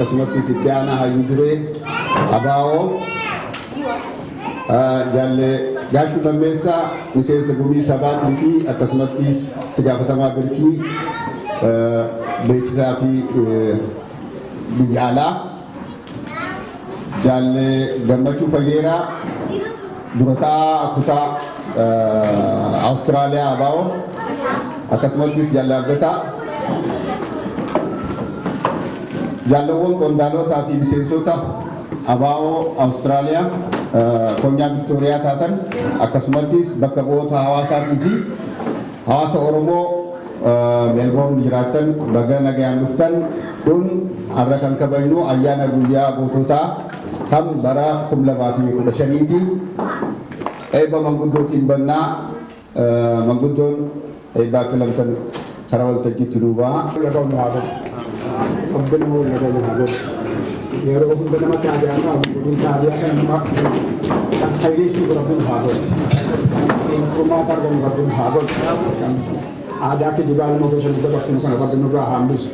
Akkasumattis itti aanaa hayyuu duree ABO, Jaalle Gaashuu Lammeessaa, miseensa gumii sabaatii fi akkasumattis itti gaafatamaa birkii beeksisaa fi biyya alaa, Jaalle Gammachuu Fayyeeraa, durataa kutaa Awustiraaliyaa ABO, akkasumattis Jaalle Abdataa, jaallawwan qondaalotaa fi miseensota ABO Awustiraaliyaa konyaa Viktooriyaa taatan, akkasumattis bakka bu'oota hawaasaatii fi hawaasa Oromoo Meelboorn jiraattan, baga nagayaan dhuftan. Kun har'a kan kabajnu ayyaana guyyaa goototaa kan bara 2015ti. Eebba manguddootiin bannaa. Manguddoon eebbaa filamtan karaa waltajjiitti nuu ba'a. Laga nu haa godhu. Rabbi nama laga nu haa godhu. Yeroo hunda nama taaziyaa ta'u godhin, taaziyaa kana nama kan khayrii fi Rabbi nu haa godhu. Kan furmaata argamu Rabbi nu haa godhu. Kan aadaa kijibaa nama gosa nu dabarsinu kana Rabbi nurraa haa hambisu.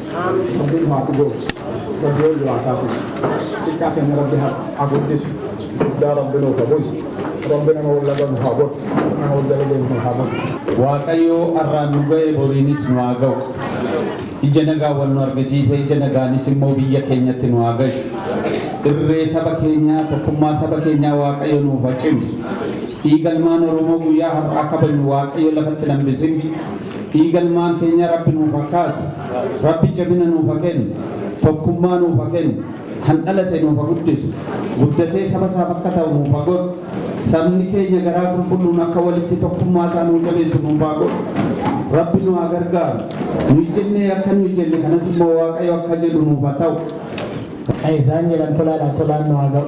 Rabbi nu haa dhugoomsu. Rabbi ol nu haa taasisu. Xiqqaa keenya Rabbi haa guddisu. Guddaa Rabbi nuuf haa bulchu. Rabbi nama wal laga nu haa godhu. Nama wal jala deemu nu haa godhu. Waaqayyo har'aan nu ga'e, boriinis nu haa ga'u. Ija nagaa wal nu argisiise, ija nagaanis immoo biyya keenyatti nu haa gashu. Irree saba keenyaa, tokkummaa saba keenyaa Waaqayyo nuuf haa cimsu. Dhiigalmaan Oromoo guyyaa har'aa kabajnu Waaqayyo lafatti hambisin. Dhiigalmaan keenya Rabbi nuuf haa kaasu. Rabbi jabina nuuf haa kennu. Tokkummaa nuuf haa kennu. Kan dhalate nuuf haa guddisu. Guddatee saba isaaf akka ta'u nuuf haa godhu. Sabni keenya garaa qulqulluun akka walitti tokkummaa isaa nuu jabeessu nuuf haa godhu. Rabbi nu haa gargaaru. Nuyi jennee akka nuyi jenne kanas immoo Waaqayyo akka jedhu nuuf haa ta'u. Kan isaan jedhan tolaadha, tolaan nu haa ga'u.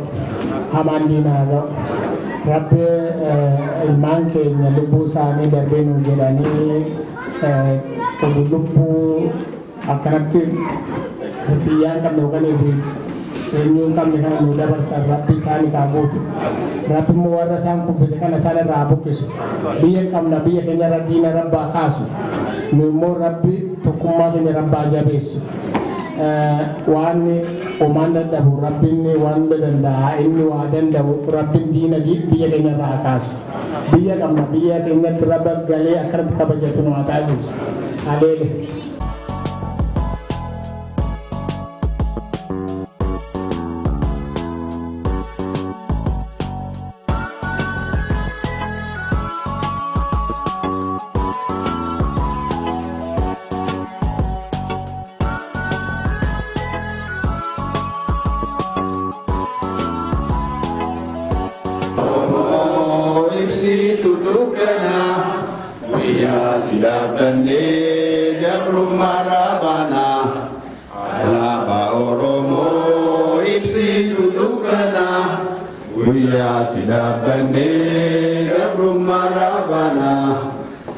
Hamaan diina haa ga'u. Rabbi ilmaan keenya lubbuu isaanii darbee nu jedhanii lubbuu akkanatti fiyyaa hin qabne yookaan eenyuu hin qabne kana nu dabarsan, Rabbi isaanii haa guutu. Rabbi immoo warra isaan kuffise kana isaan irraa haa buqqisu. Biyya qabna, biyya keenya irra diina Rabbaa kaasu. Nu immoo Rabbi tokkummaa keenya Rabbaa jabeessu. Waan homaan dadhabu Rabbiin waan hunda danda'a, inni waa danda'u Rabbiin diina biyya keenya irraa haa kaasu. Biyya qabna, biyya keenyatti Rabba galee akkanatti kabajatu nu haa taasisu. Aleele. Ibsitu dukkanaa, guyyaa si dhaabbannee gabrummaarraa baanaa. Alaabaa Oromoo, ibsitu dukkanaa, guyyaa si dhaabbannee gabrummaarraa baanaa.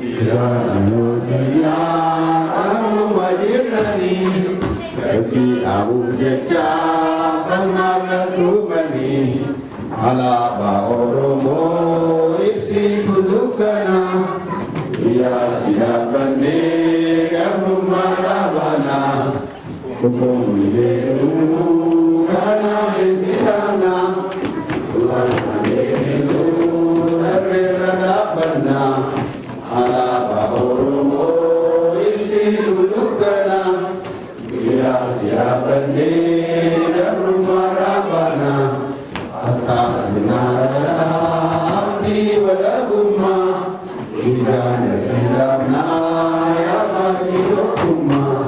Jiraannoo biyyaa akkuma jirranii kasi dhabuuf jecha falmaarra dhumanii. Alaabaa Oromoo, ibsitu dukkanaa, guyyaa si dhaabbannee gabrummaarraa baanaa. Qophoon jedhu kanaaf si dhaabnaa. Irra dhaabbannaa. Alaabaa Oromoo, ibsitu dukkanaa, guyyaa si dhaabbannee gabrummaarraa baanaa. Asxaa abdii walabummaa, dhiigaan si dhaabnaa yaa fakkii tokkummaa.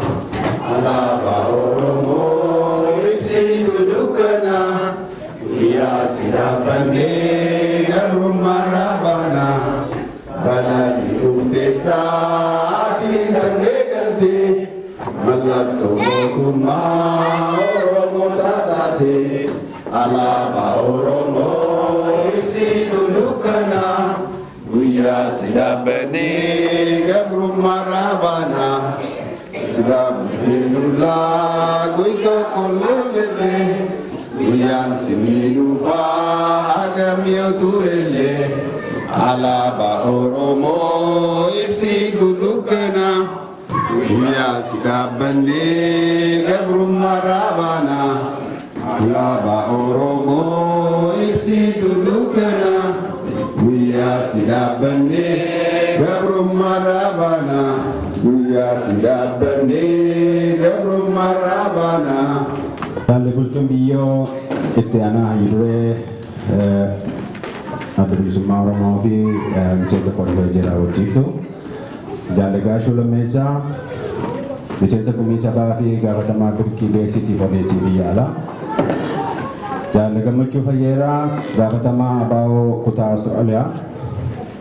Alaabaa Oromoo, ibsitu dukkanaa, guyyaa si dhaabbannee gabrummaarraa baanaa. Balaalii dhufteessaatii sannee galtee mallattoo mootummaa Oromoo taate. Alaabaa Oromoo, ibsitu dukkanaa, guyyaa si dhaabbannee gabrummaarraa baanaa. Sidaabulaa guyyaa kolleellee guyyaan si miidhufaa hagam yoo turellee. Alaabaa Oromoo, ibsitu dukkanaa, guyyaa si dhaabbannee gabrummaarraa baanaa. Alaabaa Oromoo ibsitu dukkana, guyyaa si dhaabbannee gabrummaarraa baana, guyyaa si dhaabbannee gabrummaarraa baana. Jaalle Bultuun Biyyoo itti aanaa hayyuduree Adda Bilisummaa Oromoo fi miseensa koree hojii raawwachiiftu. Jaalle Gaashuu Lammeessaa miseensa gumii sabaa fi gaafatamaa birkii beeksisiif odeessii biyya alaa. Jaalle Gammachuu Fayyeeraa gaafatamaa ABO kutaa Austraaliyaa.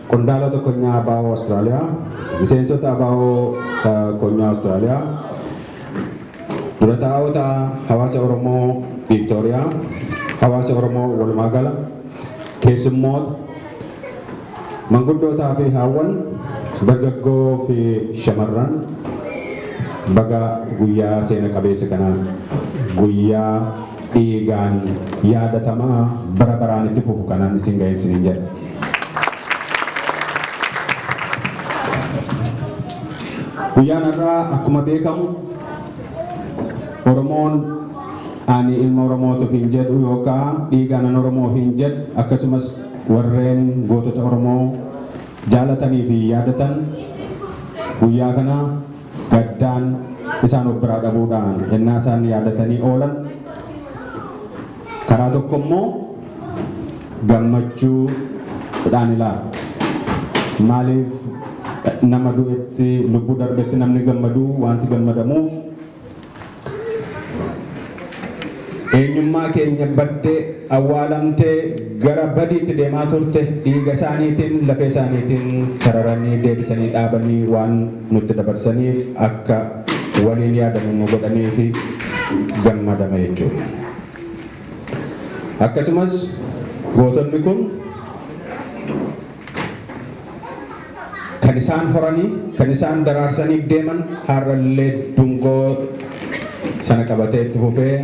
Qondaalota konyaa ABO Austraaliyaa. Miseensota ABO konyaa Austraaliyaa. Dura taa'ota hawaasa Oromoo Viiktooriyaa, hawaasa Oromoo walumaa gala, keessummoota, manguddootaa fi haawwan, dargaggoo fi shamarran, baga guyyaa seena qabeessa kana, guyyaa dhiigaan yaadatamaa bara baraan itti fufu kanaan isin ga'e isiniin jedha. Guyyaan har'aa akkuma beekamu Oromoon ani ilma Oromootuuf hin jedhu yookaan dhiigaan an Oromoof hin jedhu, akkasumas warreen gootota Oromoo jaalatanii fi yaadatan guyyaa kana gaddaan isaan of biraa dhabuudhaan ennaa isaan yaadatanii oolan, karaa tokko immoo gammachuudhaan ilaalu. Maaliif nama du'etti, lubbuu darbetti namni gammaduu? Wanti gammadamuuf eenyummaa keenya baddee awwaalamtee gara badiitti deemaa turte dhiiga isaaniitiin, lafee isaaniitiin sararanii deebisanii dhaabanii waan nutti dabarsaniif akka waliin yaadamu nu godhanii fi gammadama jechuudha. Akkasumas gootonni kun kan isaan horanii, kan isaan daraarsanii deeman har'allee dungoo sana qabatee itti fufee,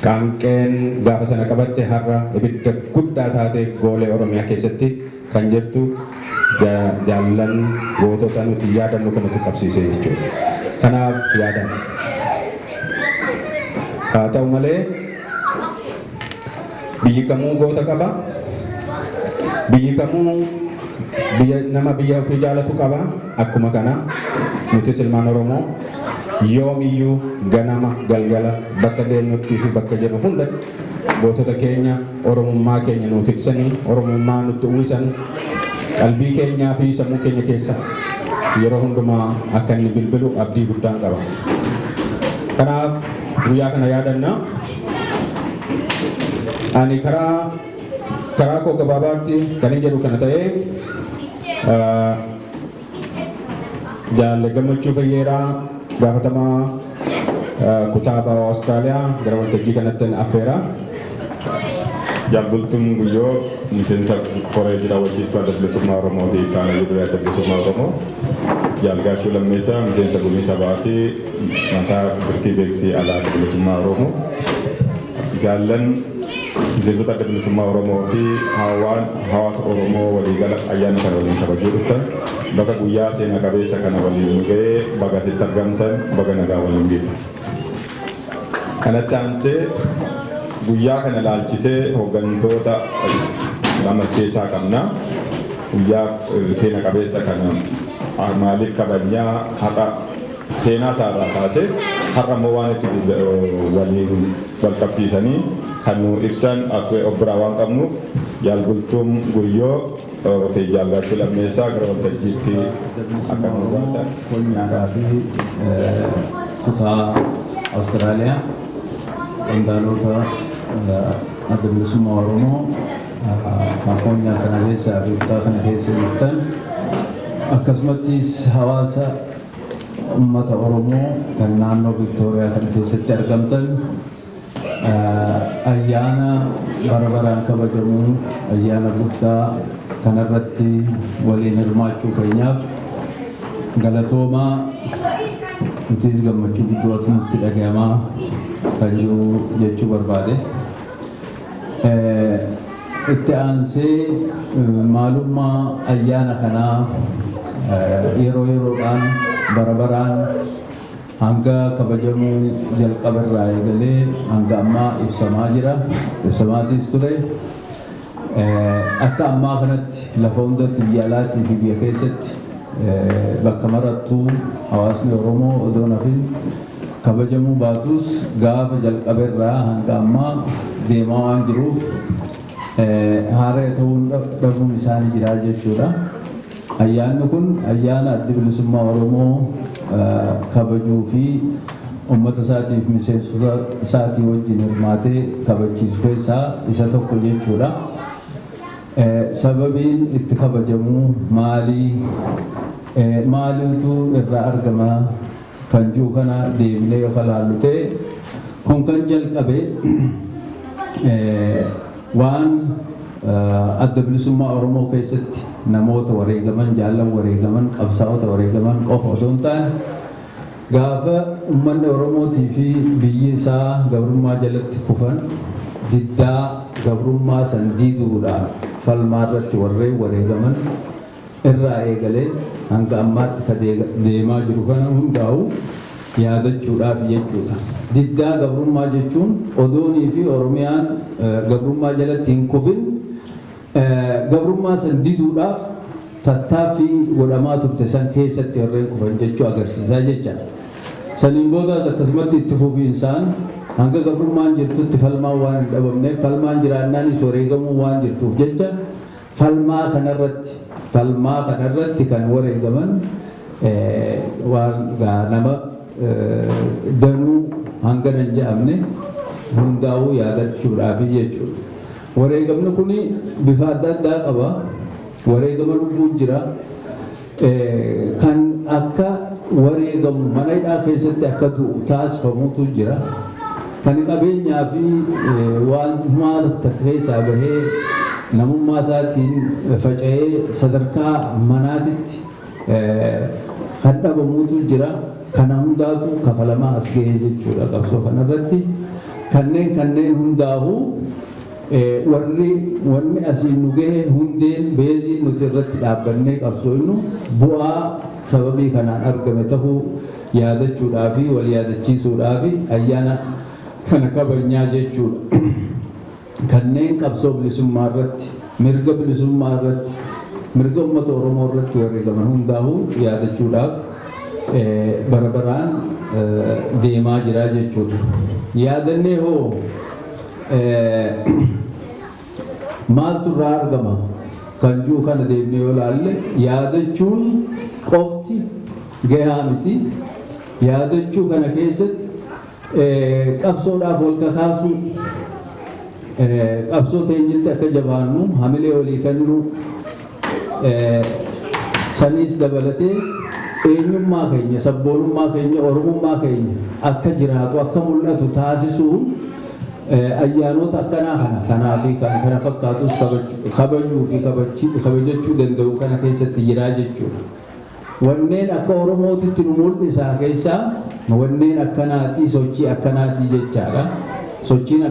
qaanqeen gaafa sana qabatte har'a ibidda guddaa taatee goolee Oromiyaa keessatti kan jirtu jaallan gootota nuti yaadannu kanatu qabsiise jechuudha. Kanaaf yaadanna. Haa ta'u malee biyyi kamuu goota qaba. Biyyi kamuu biyya nama biyya ofii jaalatu qaba. Akkuma kana nutis ilmaan Oromoo yoomiyyuu ganama galgala bakka deemnuttii fi bakka jirru hundatti gootota keenya Oromummaa keenya nu tiksanii, Oromummaa nutti uwwisan qalbii keenyaa fi sammuu keenya keessa yeroo hundumaa akka inni bilbilu abdii guddaan qaba. Kanaaf guyyaa kana yaadanna. Ani karaa koo gabaabaatti kan hin jedhu kana ta'ee, Jaalle Gammachuu Fayyeeraa gaafatamaa kutaa ABO Austraaliyaa gara waltajjii kanatti affeera. Jaalbultuun Guyyoo, miseensa koree raawwachiistuu Adda Bilisummaa Oromoo fi itti aanaa duree Adda Bilisummaa Oromoo. Jaal Gaashuu Lammeessaa, miseensa gumii sabaa fi mataa birkii beeksisii alaa Adda Bilisummaa Oromoo. Jaallan miseensota Adda Bilisummaa Oromoo fi hawaasa Oromoo waliigala ayyaana kana waliin kabajuu dhuftan, bakka guyyaa seenaa qabeessa kana waliin ga'ee baga asitti argamtan, baga nagaa waliin ga'e. Kanatti aansee guyyaa kana laalchisee hooggantoota lama keessaa qabna. Guyyaa seena qabeessa kana maaliif kabajnaa, har'a seenaa isaarraa kaasee har'a immoo waan itti waliin wal qabsiisanii kan nu ibsan of biraa waan qabnuuf, Jaalbultuun Guyyoo fi Jaal Gaachuu Lammeessaa gara waltajjiitti akka nu baratan. Konyaadhaa fi kutaa Awustiraaliyaa, qondaalota Adda Bilisummaa Oromoo kan konyaa kana keessaa fi kutaa kana keessa jirtan, akkasumattis hawaasa uummata Oromoo kan naannoo Viktooriyaa kana keessatti argamtan, ayyaana bara baraan kabajamu, ayyaana guddaa kanarratti waliin hirmaachuu keenyaaf galatoomaa. Nutis gammachuu guddaatu nutti dhagayamaa kan jiru jechuu barbaade. Itti aansee maalummaa ayyaana kanaa yeroo yeroodhaan bara baraan Hanga kabajamuu jalqabarraa eegalee hanga ammaa ibsamaa jira. Ibsamaatiis ture. Akka ammaa kanatti lafa hundatti biyya alaatii fi biyya keessatti bakka marattuu hawaasni Oromoo odoo nafin kabajamuu baatus gaafa jalqaberraa hanga ammaa deemaa waan jiruuf haaree ta'uun dhabuun isaanii jira jechuudha. Ayyaanni kun ayyaana addi bilisummaa Oromoo kabajuu fi uummata isaatiif miseensota isaatii wajjin hirmaatee kabachiisu keessaa isa tokko jechuudha. Sababiin itti kabajamuu maalii maaliitu irraa argama kan jiru kana deebinee yoo ilaallu ta'e kun kan jalqabe waan adda bilisummaa Oromoo keessatti namoota wareegaman, jaallan wareegaman, qabsaa'ota wareegaman qofa otoo hin taane gaafa uummanni Oromootii fi biyyi isaa gabrummaa jalatti kufan diddaa gabrummaa san diiduudhaan falmaa irratti warreen wareegaman irraa eegalee hanga ammaatti ka deemaa jiru kana hundaa'u yaadachuudhaaf jechuudha. Diddaa gabrummaa jechuun odoonii fi Oromiyaan gabrummaa jalatti hin kufin gabrummaa san diduudhaaf tattaaffii godhamaa turte san keessatti warreen kufan jechuu agarsiisaa jechaadha. Saniin boodaas akkasumatti itti fufiinsaan hanga gabrummaan jirtutti falmaan waan hin dhabamneef falmaan jiraannaanis wareegamuu waan jirtuuf jecha falmaa kanarratti kan wareegaman waan nama danuu hangana hin jedhamne hundaa'uu yaadachuudhaaf jechuudha. Wareegamni kun bifa adda addaa qaba. Wareegama lubbuun jira. Kan akka wareegamu mana hidhaa keessatti akka du'u taasifamutu jira. Kan qabeenyaa fi waan maal takka keessaa bahee namummaa isaatiin faca'ee sadarkaa manaatitti kan dhabamutu jira. Kana hundaatu kafalamaa as ga'ee jechuudha qabsoo kanarratti. Kanneen hundaa'u warri wanni asiin nu gahe hundeen beeziin nuti irratti dhaabbannee qabsoo bu'aa sababii kanaan argame ta'uu yaadachuudhaa fi wal yaadachiisuudhaa fi ayyaana kana kabajnaa jechuudha. Kanneen qabsoo bilisummaa irratti, mirga bilisummaa irratti, mirga uummata Oromoo irratti wareegaman hundaa'uu yaadachuudhaaf bara baraan deemaa jira jechuudha. Yaadannee hoo maaltu irraa argama kan jiru kana deemnee yoo ilaalle yaadachuun qofti gahaa miti. Yaadachuu kana keessatti qabsoodhaaf wal kakaasuu, qabsoo teenyatti akka jabaannu hamilee walii kennuu, saniis dabalatee eenyummaa keenya, sabboonummaa keenya, oromummaa keenya akka jiraatu akka mul'atu taasisuun ayyaanota akkanaa kana kanaa fi kan kana fakkaatus kabajuu fi kabajachuu danda'u kana keessatti jiraa jechuudha. Wanneen akka Oromootitti nu mul'isaa keessaa wanneen akkanaatii sochii akkanaatii jechaadha. Sochiin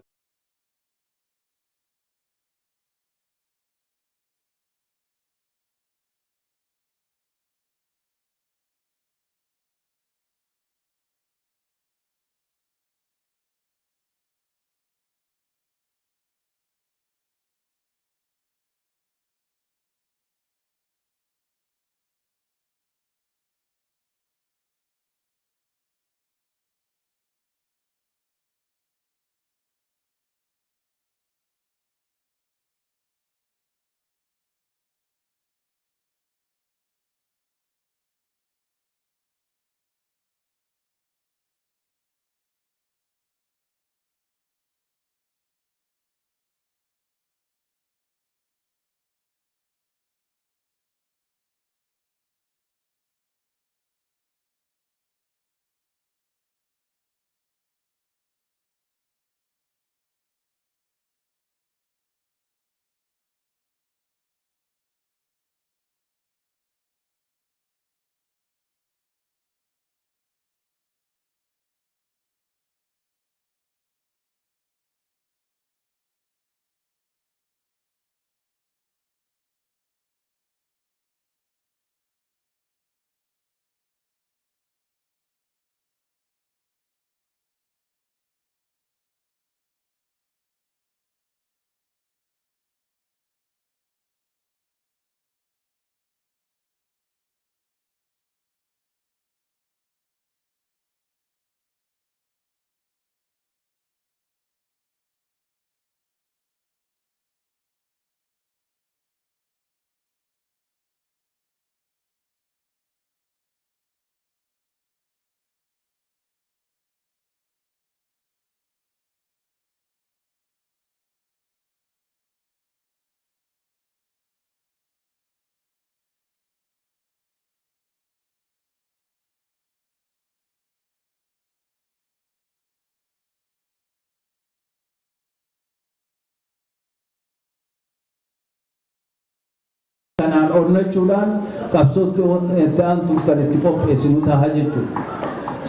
Kanaan onnachuudhaan qabsootti itti aantuuf kan itti qopheessinu ta'a jechuudha.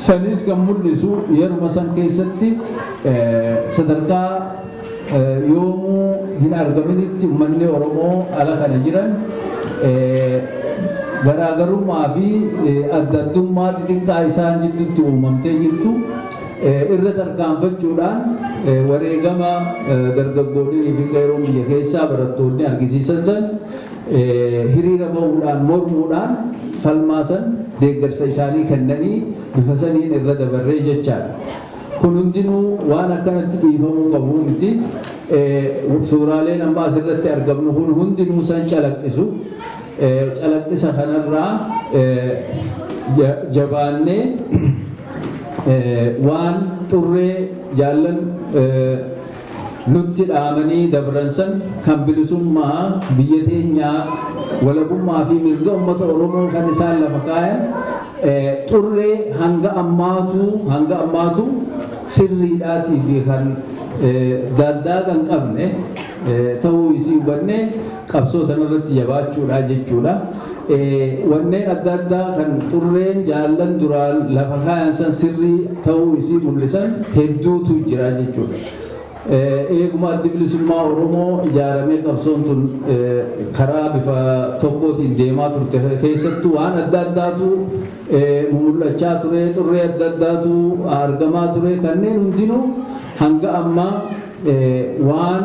Sanis kan mul'isu yeruma san keessatti sadarkaa yoomuu hin argaminitti uummanni Oromoo ala kana jiran garaagarummaa fi adda addummaa xixiqqaa isaan jidduutti uumamtee jirtu irra tarkaanfachuudhaan wareegama dargaggoonnii fi qeerroon biyya keessaa barattoonni argisiisan san hiriira bahuudhaan mormuudhaan falmaa san deeggarsa isaanii kennanii bifa saniin irra dabarree jechaadha. Kun hundinuu waan akkanatti dhiifamuu qabu miti. Suuraaleen amma asirratti argamnu kun hundinuu san calaqqisu. Calaqqisa kanarraa jabaannee waan xurree jaallan nutti dhaamanii dabran san kan bilisummaa biyya teenyaa, walabummaa fi mirga uummata Oromoo kan isaan lafa kaayan xurree hanga ammaatu sirriidhaatii fi kan daaddaa kan qabne ta'uu isii hubannee qabsoo kanarratti jabaachuudha jechuudha. Wanneen adda addaa kan xurreen jaallan duraan lafa kaayan san sirrii ta'uu isii mul'isan hedduutu jira jechuudha. Eeguma Addi Bilisummaa Oromoo ijaaramee qabsoon tun karaa bifa tokkootiin deemaa turte keessattuu waan adda addaatu mul'achaa ture, xurree adda addaatu argamaa ture. Kanneen hundinuu hanga ammaa waan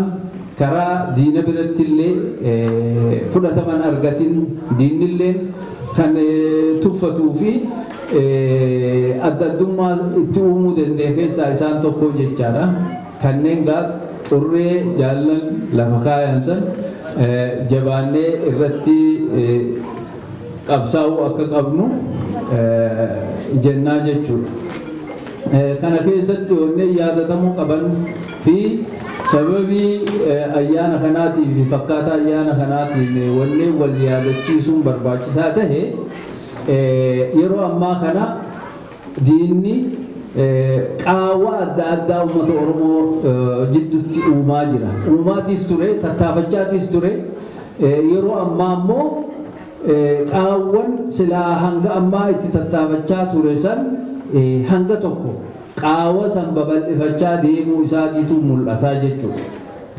karaa diina biratti illee fudhataman argatin, diinillee kan tuffatuu fi adda addummaa itti uumuu danda'e keessaa isaan tokko jechaadha. Kanneen gaa xurree jaallan lafa kaayan san jabaannee irratti qabsaa'uu akka qabnu jennaa jechuudha. Kana keessatti wanneen yaadatamuu qaban fi sababii ayyaana kanaatii fi fakkaataa ayyaana kanaatiin wanneen wal yaadachiisuun barbaachisaa tahe, yeroo ammaa kana diinni qaawwa adda addaa uummata Oromoo jidduutti uumaa jira. Uumaatiis ture, tattaafachaatiis ture. Yeroo ammaa immoo qaawwan silaa hanga ammaa itti tattaafachaa ture san hanga tokko qaawwa san babal'ifachaa deemuu isaatiitu mul'ataa jechuudha.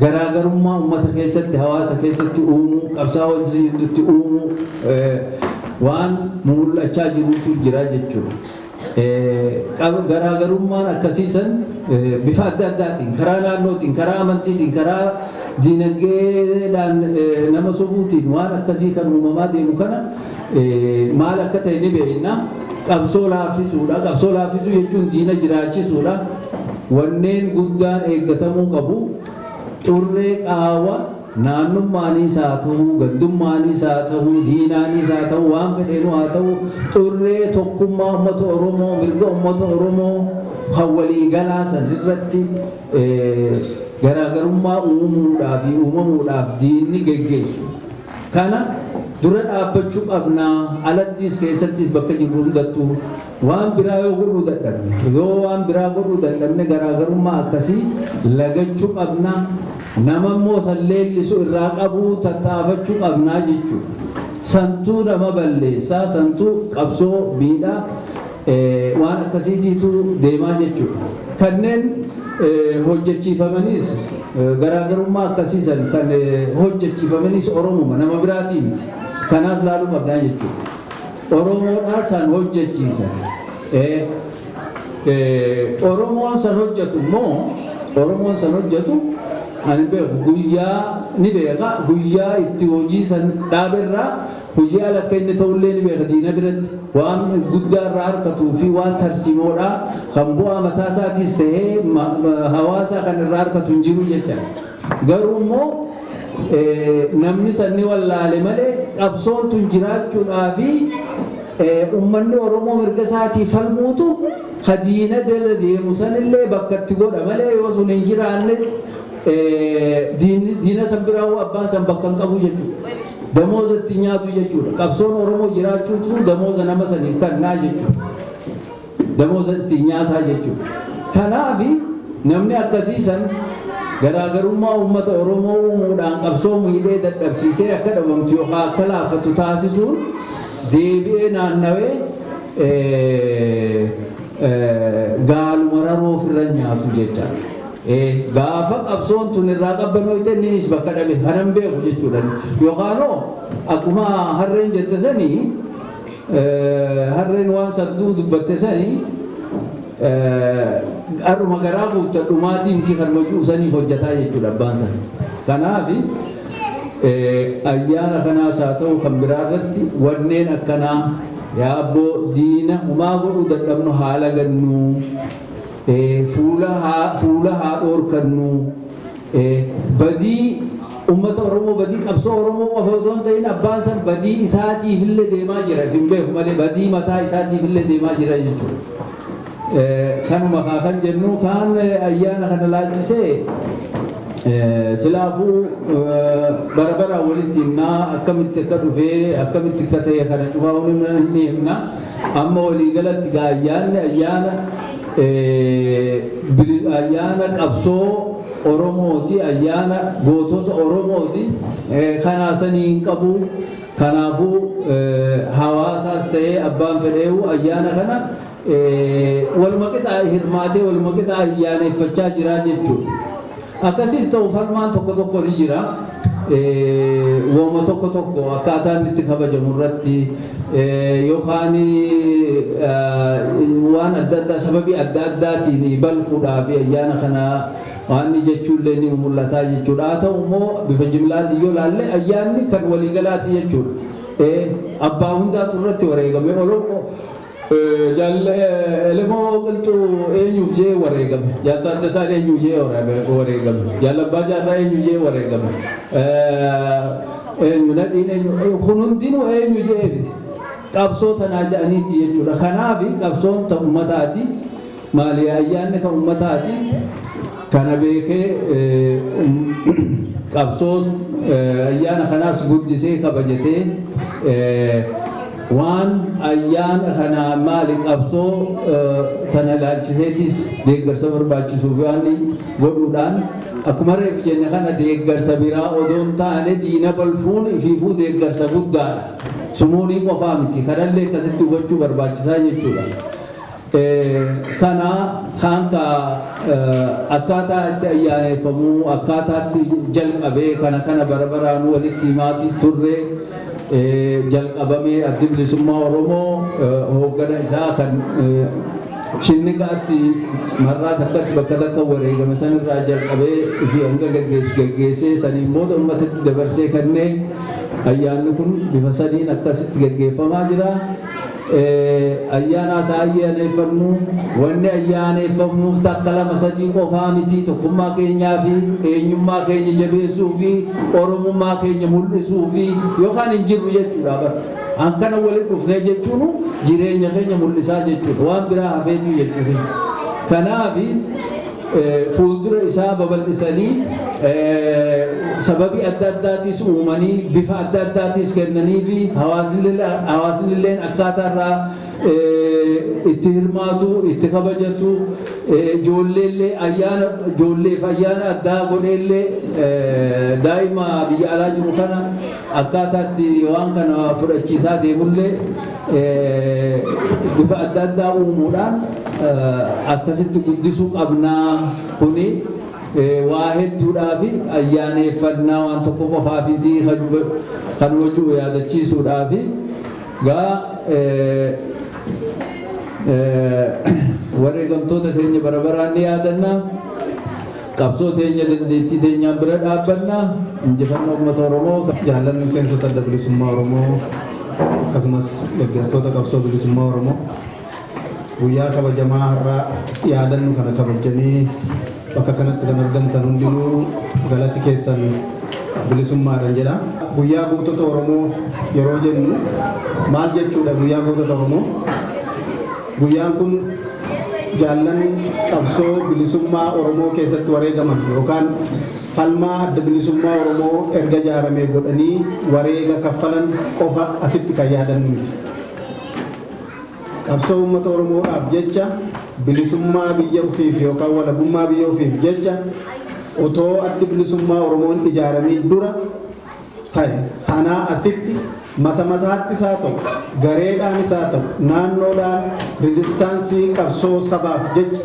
Garaagarummaa uummata keessatti, hawaasa keessatti uumuu, qabsaa'ota jidduutti uumuu waan mul'achaa jirutu jira jechuudha. Garaagarummaan akkasiisan bifa adda addaatiin, karaa naannootiin, karaa amantiitiin, karaa diinagdeedhaan nama sobuutiin waan akkasii kan uumamaa deemu kana maal akka ta'e ni beekna. Qabsoo laaffisuudha. Qabsoo laaffisuu jechuun diina jiraachisuudha. Wanneen guddaan eeggatamuu qabu xurree qaawwa naannummaaniis haa ta'u, gandummaaniis haa ta'u, diinaaniis haa ta'u, waan fedheenu haa ta'u, xurree tokkummaa uummata Oromoo, mirga uummata Oromoo kan waliigalaa san irratti garaagarummaa uumuudhaaf fi uumamuudhaaf diinni geggeessu. Kana dura dhaabbachuu qabnaa, alattis keessattis bakka jirru hundattuu. Waan biraa yoo godhuu dadhabne, yoo waan biraa godhuu dadhabne, garaagarummaa akkasii lagachuu qabna, nama immoo san leellisu irraa qabuu tattaafachuu qabnaa jechuudha. Santuu nama balleessaa, santuu qabsoo miidhaa, waan akkasiitiitu deemaa jechuudha. Kanneen hojjechiifamanis, garaagarummaa akkasiisan kan hojjechiifamanis Oromuma, nama biraatii miti. Kanaas laaluu qabnaa jechuudha. Oromoodhaa san hojjechiisan. Oromoon san hojjetu immoo, Oromoon san hojjetu ani beeku guyyaa ni beeka, guyyaa itti hojii san dhaaberraa hojii ala akka inni ta'ullee ni beeka. Diina biratti waan guddaa irraa harkatuu fi waan tarsiimoodhaa kan bu'aa mataa isaatiis ta'ee hawaasa kan irraa harkatu hin jiru jecha. Garuu immoo namni sanni wallaale malee qabsoon tun jiraachuudhaa fi ummanni Oromoo mirga isaatii falmuutu ka diina jala deemu sanillee bakka itti godha malee, yoo sun hin jiraanne diina san biraa abbaan san bakka hin qabu jechuudha. Damooza itti nyaatu jechuudha. Qabsoon Oromoo jiraachuutu damooza nama saniif kannaa jechuudha. Damooza itti nyaataa jechuudha. Kanaafi namni akkasii san Garaagarummaa uummata Oromoo uumuudhaan qabsoo miidhee dadhabsiisee akka dhabamtu yookaan akka laaffatu taasisuun deebi'ee naannawee gaaluma raroo ofirra nyaatu jechaadha. Gaafa qabsoon tun irraa qabbanooyte inninis bakka dhabe kanan beeku jechuudha. Yookaanoo akkuma harreen jette sanii, harreen waan sarduu dubbatte sanii, har'uma garaa guutta dhumaatii miti kan hojii saniif hojjetaa jechuudha abbaan sana. Kanaaf ayyaana kanaas haa ta'u kan biraa irratti wanneen akkanaa yaabboo diina humaa godhuu dadhabnu haala gannuu, fuula haa dhoorkannu, badii ummata Oromoo, badii qabsoo Oromoo qofa osoo hin ta'in abbaan san badii isaatiif illee deemaa jira, hin beeku malee badii mataa isaatiif illee deemaa jira jechuudha. Kanuma kan jennu kaan ayyaana kana laalchisee silaafuu bara bara walitti himnaa, akkamitti akka dhufee akkamitti akka ta'e kana cufaa ni himna. Amma waliigalatti gaa ayyaanni ayyaana qabsoo Oromooti, ayyaana gootota Oromooti. Kanaa sanii hin qabu. Kanaafuu hawaasaas ta'ee abbaan fedheewu ayyaana kana waluma qixa hirmaatee waluma qixa ayyaaneffachaa jira jechuudha. Akkasiis ta'u falmaan tokko tokko ni jira. Wooma tokko tokko akkaataan itti kabajamu irratti yookaan waan adda addaa sababii adda addaatiin balfuudhaa fi ayyaana kana waan jechuullee ni mul'ata jechuudha. Haa ta'u immoo bifa jimlaatiin yoo ilaalle ayyaanni kan waliigalaati jechuudha. Abbaa hundaatu irratti wareegame. Elemoo Qilxuu eenyuuf jee wareegame? Jaal Taaddasaan eenyuuf jee wareegame? Jaal Abbaa Jaarraa eenyuuf jee wareegame? Eenyu Nadhiin eenyu? Kun hundinuu eenyu jee qabsoo tanaa jedhaniiti jechuudha. Kanaaf qabsoon ta ummataati. Maali, ayyaanni kan ummataati. Kana beekee qabsoo ayyaana kanaas guddisee kabajatee waan ayyaana kana maali qabsoo tana ilaalchiseetis deeggarsa barbaachisuuf waan godhuudhaan akkuma reefu jenne kana deeggarsa biraa odoo hin taane diina balfuun ifiifuu deeggarsa guddaadha. Sumuunii qofaa miti, kanallee akkasitti hubachuu barbaachisaa jechuudha. Kana kaan ka akkaataa itti ayyaaneffamuu, akkaataa itti jalqabee kana kana bara baraan walitti himaatii turre. Jalqabamee Addi Bilisummaa Oromoo hooggana isaa kan Shinnigaatti marraa takkatti bakka takka wareegame sanirraa jalqabee fi hanga geggeessu geggeessee saniin booda uummatatti dabarsee kennee ayyaanni kun bifa sadiin akkasitti geggeeffamaa jira. Ayyaana isaa ayyaaneffannu, wanni ayyaaneffamuuf takka lama sadii qofaa miti, tokkummaa keenyaa fi eenyummaa keenya jabeessuu fi Oromummaa keenya mul'isuu fi yookaan hin jirru jechuudha bara. Akkana walitti dhufnee jechuun jireenya keenya mul'isaa jechuudha, waan biraa hafeetu jechuudha. Kanaaf fuuldura isaa babal'isanii sababii adda addaatis uumanii bifa adda addaatis kennanii fi hawaasni illee akkaataa irraa itti hirmaatu, itti kabajatu, ijoolleellee ayyaana ijoolleef ayyaana addaa godheellee daa'ima biyya alaa jiru kana akkaataa itti waan kana fudhachiisaa deemullee bifa adda addaa uumuudhaan akkasitti guddisuu qabnaa. Kuni waa hedduudhaa fi ayyaaneeffannaa waan tokko qofaafiti kan wajju yaadachiisuudhaa fi gaa wareegamtoota keenya bara baraan ni yaadanna. Qabsoo teenya dandeettii teenyaan bira dhaabbanna. Injifannoo uummata Oromoo. Jaallanni miseensota Adda Bilisummaa Oromoo akkasumas deeggartoota qabsoo bilisummaa Oromoo, guyyaa kabajamaa har'a yaadannu kana kabajanii bakka kanatti kan argamtan hundinuu galatti keessan bilisummaadhaan jedha. Guyyaa gootota Oromoo yeroo jennu maal jechuudha guyyaa gootota Oromoo? Guyyaan kun jaallan qabsoo bilisummaa Oromoo keessatti wareegaman yookaan falmaa Adda Bilisummaa Oromoo erga ijaaramee godhanii wareega kaffalan qofa asitti kan yaadannu miti. Qabsoo uummata Oromoodhaaf jecha, bilisummaa biyya ofiif yookaan walabummaa biyya ofiif jecha Otoo Addi Bilisummaa Oromoo hin ijaaramiin dura ta'e sanaa asitti mata mataattis haa ta'u, gareedhaanis haa ta'u, naannoodhaan rizistaansii qabsoo sabaaf jecha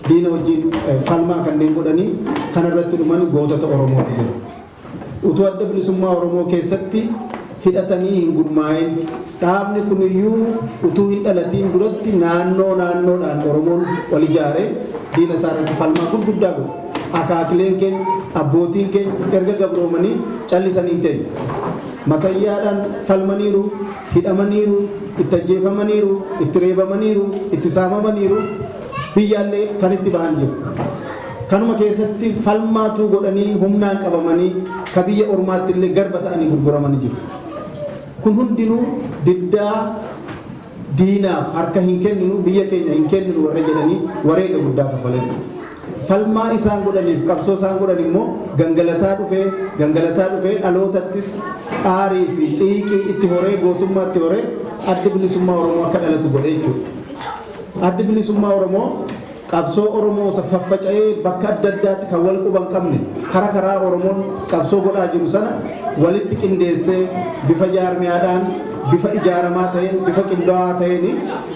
diina wajjin falmaa kanneen godhanii kanarratti dhuman gootota Oromooti jiru. Utuu Adda Bilisummaa Oromoo keessatti hidhatanii hin gurmaa'in, dhaabni kuniyyuu utuu hin dhalatiin duratti naannoo naannoodhaan Oromoon wal ijaaree diina isaa irratti falmaa gurguddaa godhe. Akaakileen keenya, abbootiin keenya erga gabroomanii callisanii hin teenye. Matayyaadhaan falmaniiru, hidhamaniiru, itti ajjeefamaniiru, itti reebamaniiru, itti saamamaniiru, biyyaallee kan itti bahan jiru. Kanuma keessatti falmaatuu godhanii humnaan qabamanii ka biyya ormaatti illee garba ta'anii gurguramanii jiru. Kun hundinuu diddaa diinaaf harka hin kenninu, biyya keenya hin kenninu warra jedhanii wareega guddaa kaffalan. Falmaa isaan godhaniif qabsoo isaan godhan immoo gangalataa dhufee gangalataa dhufee dhalootattis aarii fi xiiqii itti horee, gootummaa itti horee, Addi Bilisummaa Oromoo akka dhalatu godhee jechuudha. Addi Bilisummaa Oromoo qabsoo Oromoo isa faffaca'ee bakka adda addaatti kan wal quba hin qabne kara karaa Oromoon qabsoo godhaa jiru sana walitti qindeessee bifa jaarmiyaadhaan, bifa ijaaramaa ta'een, bifa qindaa'aa ta'een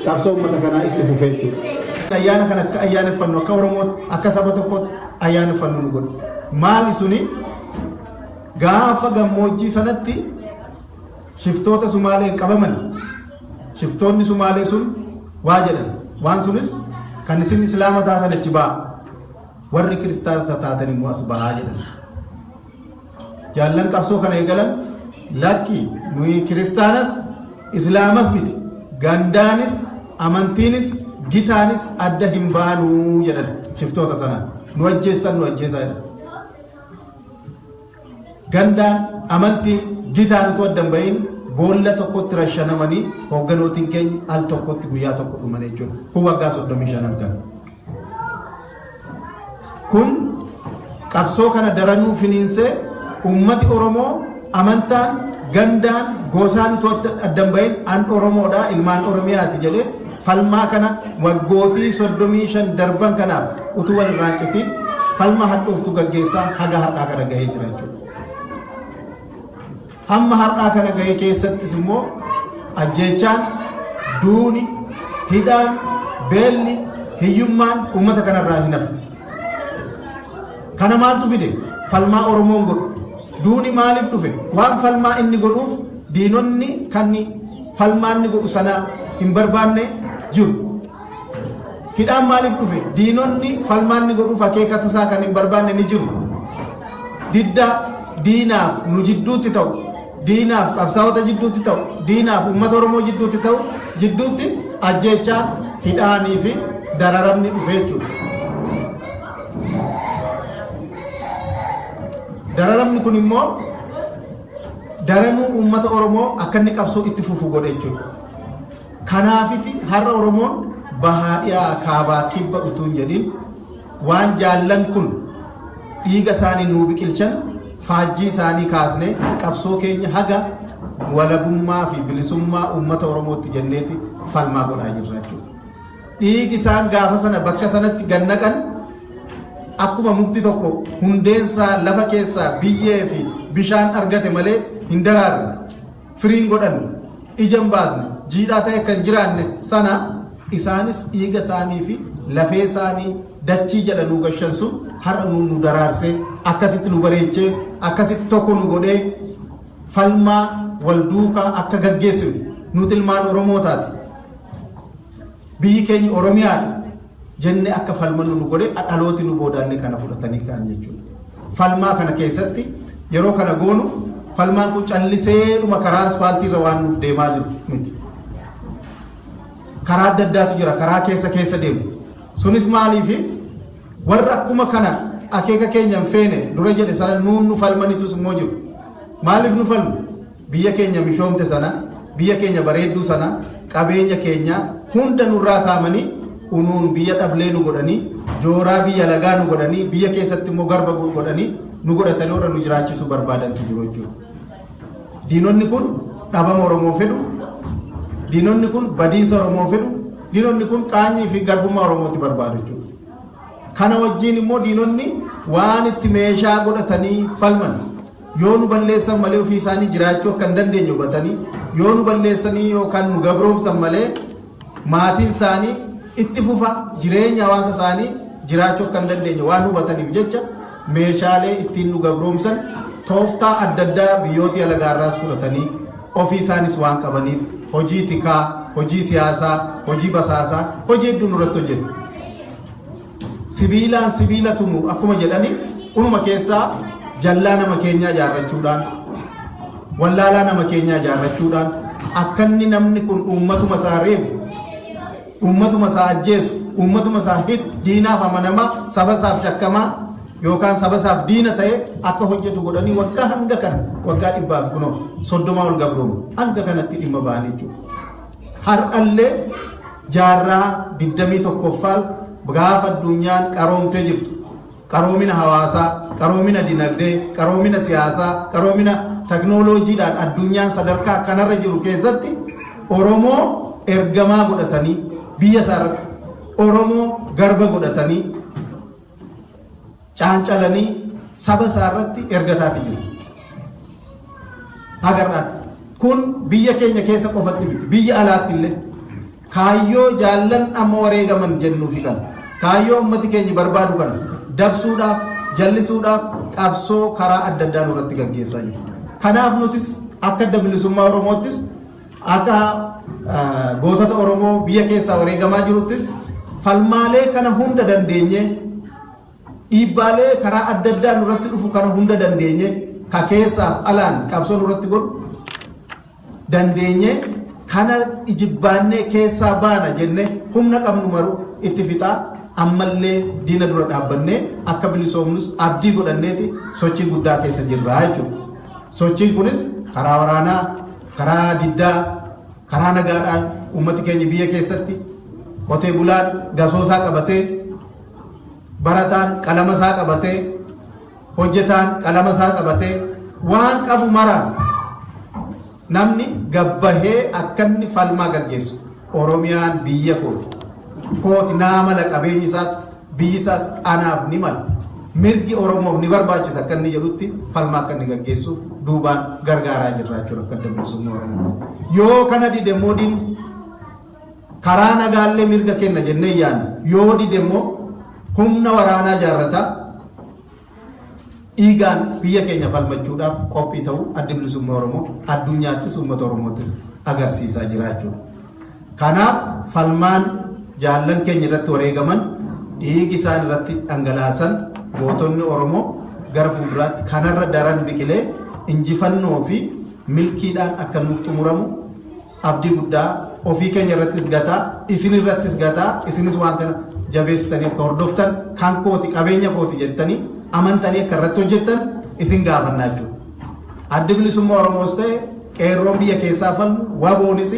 qabsoo uummata kanaa itti fufee jechuudha. Ayyaana kana akka ayyaaneffannu, akka Oromootti, akka saba tokkootti ayyaaneffannu nu godha. Maali suni? Gaafa gammoojjii sanatti shiftoota Sumaaleen qabaman, shiftoonni Sumaalee sun waa jedhan. Waan sunis kan isin Islaama taatan achi ba'a, warri Kiristaanota taatan immoo as bahaa jedhan. Jaallan qabsoo kana eegalan, lakki, nuyi Kiristaanas Islaamas miti, gandaanis amantiinis gitaanis adda hin baanuu jedhan shiftoota sanaan. Nu ajjeessan, nu ajjeesaa jedhan. Gandaan, amantiin, gitaan utuu adda hin bahin boolla tokkotti rashanamanii hoogganootiin keenya al tokkotti guyyaa tokko dhuman jechuudha. Kun waggaa 35 kan. Kun qabsoo kana daranuu finiinsee uummati Oromoo amantaan, gandaan, gosaan utuu adda hin bahin an Oromoodha, ilmaan Oromiyaati jedhee falmaa kana waggootii 35 darban kanaaf utuu wal irraa hin citiin falma hadhooftuu gaggeessaa haga har'aa kana gahee jira jechuudha. Hamma har'aa kana gahee keessattis immoo ajjeechaan, duuni, hidhaan, beelli, hiyyummaan uummata kanarraa hin hafne. Kana maaltu fide? Falmaa Oromoon godhu. Duuni maaliif dhufe? Waan falmaa inni godhuuf diinonni kan falmaa inni godhu sana hin barbaanne jiru. Hidhaan maaliif dhufe? Diinonni falmaa inni godhuuf akeekata isaa kan hin barbaanne ni jiru. Didda diinaaf nu jidduutti ta'u, diinaaf qabsaa'ota jidduutti ta'u, diinaaf uummata Oromoo jidduutti ta'u jidduutti ajjeechaan, hidhaanii fi dararamni dhufe jechuudha. Dararamni kun immoo daranuu uummata Oromoo akka inni qabsoo itti fufu godhe jechuudha. Kanaafiti har'a Oromoon bahaa, dhiyaa, kaabaa, kibba utuu hin jedhin waan jaallan kun dhiiga isaanii nuu biqilchan faajjii isaanii kaasnee qabsoo keenya haga walabummaa fi bilisummaa uummata Oromootti jenneeti falmaa godhaa jirra jechuudha. Dhiigi isaan gaafa sana bakka sanatti gannaqan akkuma mukti tokko hundeensaa lafa keessaa biyyee fi bishaan argate malee hin daraarre, firiin godhanne, ija hin baasne, jiidhaa ta'e kan jiraanne sana, isaanis dhiiga isaanii fi lafee isaanii dachii jala nu gashan sun har'a nu daraarsee, akkasitti nu bareechee, akkasitti tokko nu godhee falmaa wal duukaa akka gaggeessinu, nuti ilmaan Oromoo taate, biyyi keenya Oromiyaadha jenne akka falmannu nu godhe, dhalooti nu boodaallee kana fudhatanii ka'an jechuudha. Falmaa kana keessatti yeroo kana goonu falmaan kun calliseedhuma karaa aspaaltii irra waan nuuf deemaa jiru miti. Karaa adda addaatu jira, karaa keessa keessa deemu. Sunis maaliifi? Warra akkuma kana akeeka keenya hin feene dura jedhe sana nuun nu falmanitus immoo jiru. Maaliif nu falmu? Biyya keenya mishoomte sana, biyya keenya bareedduu sana, qabeenya keenya hunda nurraa saamanii unuun biyya dhablee nu godhanii, jooraa biyya lagaa nu godhanii, biyya keessatti immoo garba godhanii nu godhatanii warra nu jiraachisuu barbaadantu jiru jechuudha. Diinonni kun dhabama Oromoo fedhu, diinonni kun badiinsa Oromoo fedhu, diinonni kun qaanyii fi garbummaa Oromooti barbaadu jechuudha. Kana wajjin immoo diinonni waan itti meeshaa godhatanii falman, yoo nu balleessan malee ofii isaanii jiraachuu akka hin dandeenye hubatanii, yoo nu balleessanii yookaan nu gabroomsan malee maatiin isaanii itti fufa jireenya hawaasa isaanii jiraachuu akka hin dandeenye waan hubataniif jecha, meeshaalee ittiin nu gabroomsan tooftaa adda addaa biyyooti alagaarraas fudhatanii ofii isaanis waan qabaniif, hojii tikaa, hojii siyaasaa, hojii basaasaa, hojii hedduu nurratti hojjetu. Sibiilaan sibiila tumu akkuma jedhani, unuma keessaa jallaa nama keenyaa ijaarrachuudhaan, wallaalaa nama keenyaa ijaarrachuudhaan, akka inni namni kun uummatuma isaa reebu, uummatuma isaa ajjeesu, uummatuma isaa hidhu, diinaaf amanamaa, saba isaaf shakkamaa yookaan saba isaaf diina ta'e akka hojjetu godhanii, waggaa hanga kana, waggaa 130 ol gabroomu hanga kanatti dhimma ba'anii jechuudha. Har'allee jaarraa 21ffaa gaafa addunyaan qaroomtee jirtu, qaroomina hawaasaa, qaroomina dinagdee, qaroomina siyaasaa, qaroomina teknooloojiidhaan addunyaan sadarkaa kanarra jiru keessatti, Oromoo ergamaa godhatanii biyya isaa irratti Oromoo garba godhatanii caancalanii saba isaa irratti ergataati jiru. Hagar'aatti. Kun biyya keenya keessa qofatti miti. Biyya alaatti illee kaayyoo jaallan amma wareegaman jennuufi kana. Kaayyoo ummati keenya barbaadu kana dabsuudhaaf, jallisuudhaaf qabsoo karaa adda addaa nurratti gaggeessaa jiru. Kanaaf nutis akka Adda Bilisummaa Oromoottis, akka gootota Oromoo biyya keessaa wareegamaa jiruttis, falmaalee kana hunda dandeenye, dhiibbaalee karaa adda addaa nurratti dhufu kana hunda dandeenye, ka keessaaf alaan qabsoo nurratti godhu dandeenye, kana ijibbaannee keessaa baana jenne, humna qabnu maru itti fixaa, ammallee diina dura dhaabbannee akka bilisoomnus abdii godhanneeti sochii guddaa keessa jirra jechuudha. Sochiin kunis karaa waraanaa, karaa diddaa, karaa nagaadhaan uummati keenya biyya keessatti qotee bulaan gasoosaa qabatee, barataan qalama isaa qabatee, hojjetaan qalama isaa qabatee, waan qabu maraan namni gabbahee akka inni falmaa gaggeessu, Oromiyaan biyya kooti. Kooti naa mala, qabeenyi isaas biyyi isaas anaaf ni mala. Mirgi Oromoof ni barbaachisa akka inni jedhutti falmaa akka inni gaggeessuuf duubaan gargaaraa jirra jechuudha akka Adda Bilisummaa Oromooti. Yoo kana dide immoo, diinni karaa nagaallee mirga kenna jennee yaadna. Yoo dide immoo humna waraanaa ijaarrataa dhiigaan biyya keenya falmachuudhaaf qophii ta'uu Addi Bilisummaa Oromoo addunyaattis uummata Oromoottis agarsiisaa jira jechuudha. Kanaaf falmaan jaallan keenya irratti wareegaman, dhiigi isaan irratti dhangalaasan gootonni Oromoo, gara fuulduraatti kanarra daran biqilee injifannoo fi milkiidhaan akka nuuf xumuramu abdii guddaa ofii keenya irrattis gataa, isin irrattis gataa, isinis waan kana jabeessitanii akka hordoftan, kan kooti, qabeenya kooti jettanii amantanii akka irratti hojjettan isin gaafannaa jechuudha. Addi Bilisummaa Oromoos ta'e qeerroon biyya keessaa falmu, WBOnis,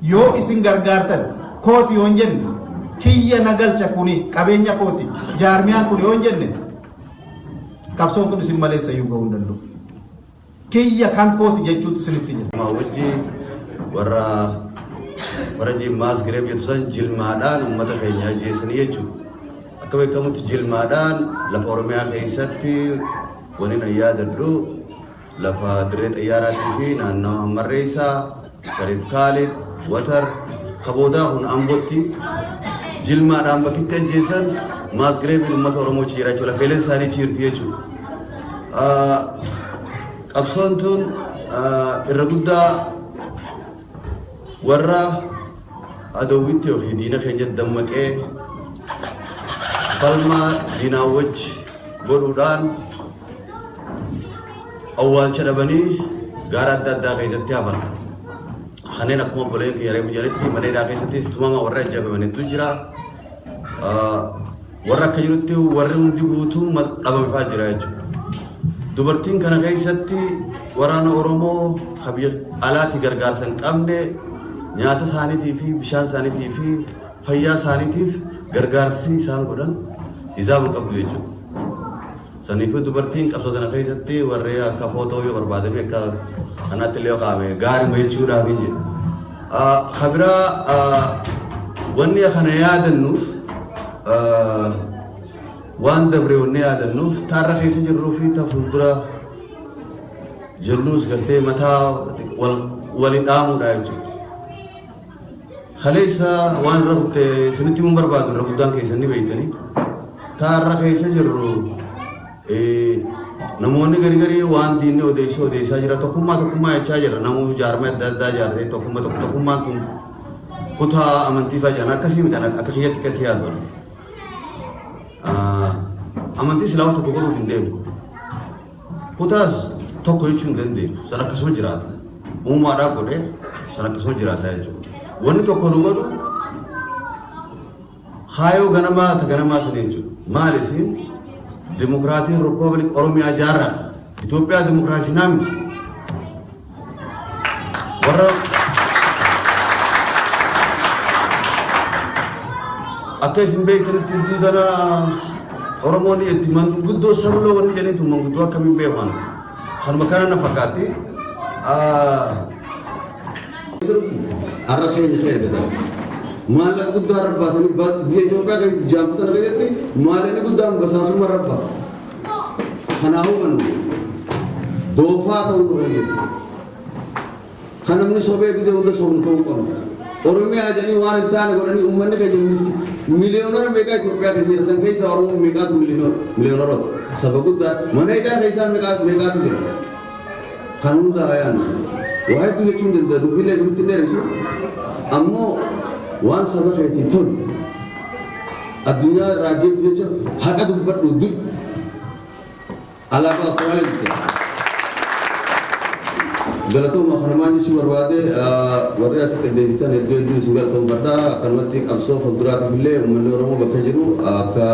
yoo isin gargaartan, kooti yoo hin jenne, kiyya na galcha, kuni qabeenya kooti, jaarmiyaan kun yoo hin jenne, qabsoon kun isin maleessa iyyuu gahuu hin danda'u. Kiyya, kan kooti jechuutu isinitti jira. Wajji warra faranjiin mass grave jettu san jilmaadhaan uummata keenya ajjeesanii jechuudha. Akka beekamutti jilmaadhaan lafa Oromiyaa keessatti wani nan yaadadhu lafa dirree xayyaaraatii fi naannawa Hammarreessaa, Shariif Kaalid, Watar, kaboodaa kun Ambootti jilmaadhaan bakkitti ajjeesan mass graveiin uummata Oromoo ciira jechuudha. Lafeeleen isaanii ciirti jechuudha. Qabsoon tun irra guddaa warra adawwitti yookiin diina keenya dammaqee falmaa diinaa wajji godhuudhaan awwaalcha dhabanii gaara adda addaa keessatti hafan. Kanneen akkuma obboleen kiyya reefu jedhanitti mana hidhaa keessattis tumama warra ajjeefaman hedduu jira. Warra akka jirutti warri hundi guutuu dhabame fa'aa jira jechuudha. Dubartiin kana keessatti waraana Oromoo kan biyya alaatti gargaarsa hin qabne, nyaata isaaniitii fi bishaan isaaniitii fi fayyaa isaaniitiif gargaarsi isaan godhan hisaaba hin qabdu jechuudha. Saniifuu dubartiin qabsoo sana keessatti warri akka footoo yoo barbaadame akka kanaatti illee yoo kaa'ame gaariima jechuudhaaf hin jedhu. Kabiraa wanni kana yaadannuuf Waan dabre wanni yaadannuuf taarra keessa jirruu fi ta fuuldura jirruus gartee mataa waliin dhaamuudha jechuudha. Kaleessa waan irra kutte isinitti himuun barbaadu irra guddaan keessan ni beektanii. Taarra keessa jirru namoonni gari garii waan diinni odeessu odeessaa jira. Tokkummaa tokkummaa jechaa jira. Namuu jaarmee adda addaa ijaartee tokkummaa tokko tokkummaan tun kutaa amantii fa'aa jedhan akkasii miti akka kiyyatti akkatti yaadu. Amantii islaamaa tokko godhuuf hin deemu. Kutaas tokko jechuu hin dandeenyu. San akkasuma jiraata. Uumaadhaa godhee san akkasuma jiraata jechuudha. Wanni tokko nu godhu kaayoo ganamaa ta ganamaa sun jechuudha. Maal isiin Dimokiraatiin Rippaabilik Oromiyaa jaarraa Itoophiyaa dimokiraasii naa miti. Warra akka isin beektanitti iddoo tana Oromoon itti manguddoo sabloo wanni jedhaniitu manguddoo akkamiin beekan. Kanuma kana na fakkaatti. Har'a keenya kee eeggatan. Maallaqa guddaa irra baasanii biyya Itoophiyaa keessa jaamtota kana keessatti maallaqni guddaan basaasummaa irra ba'a. Kanaafuu kan doofaa ta'uu nurra hin jiru. Kan namni sobee gisee hunda sobnu ta'uu qabna. Oromiyaa jedhanii waan hin taane godhanii uummanni keenya miliyoonara meeqaa Itoophiyaa keessa jira. San keessa Oromoo meeqaatu miliyoonaroota. Saba guddaa mana hidhaa keessaa meeqaatu jira. Kan hunda hayaan waa hedduu jechuun danda'a dubbiillee isinitti hin dheeressu. Ammoo waan saba keetii tolu addunyaa raajjeetu jecha haqa dubbadhu du'i. Alaabaa Austraaliyaa jirti. Galatooma kanumaan jechuu barbaade warri asitti qindeessitan hedduu hedduu isin galatoomfadha. Akkanumatti qabsoo fuulduraatiif illee uummanni Oromoo bakka jiru akka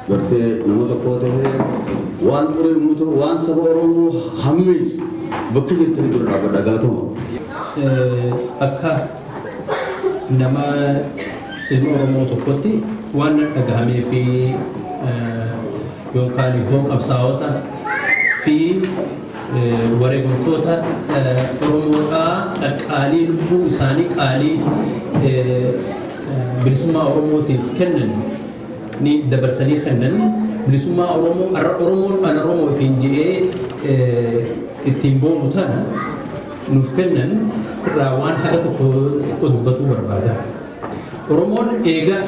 gartee nama tokko tahee waan xuree uummata waan saba Oromoo hammeessu bakka jirtanii dura dhaabbadha. Galatooma. Akka nama ilma Oromoo tokkotti waan na dhagahamee fi yookaan immoo qabsaa'ota fi wareegamtoota Oromoodhaa qaqqaalii lubbuu isaanii qaalii bilisummaa Oromootiif kennan ni dabarsanii kennan bilisummaa Oromoo har'a Oromoon ana Oromoo ofiin je'ee ittiin boonu tana nuuf kennan irraa waan haga tokko xiqqoo dubbatuu barbaada. Oromoon eega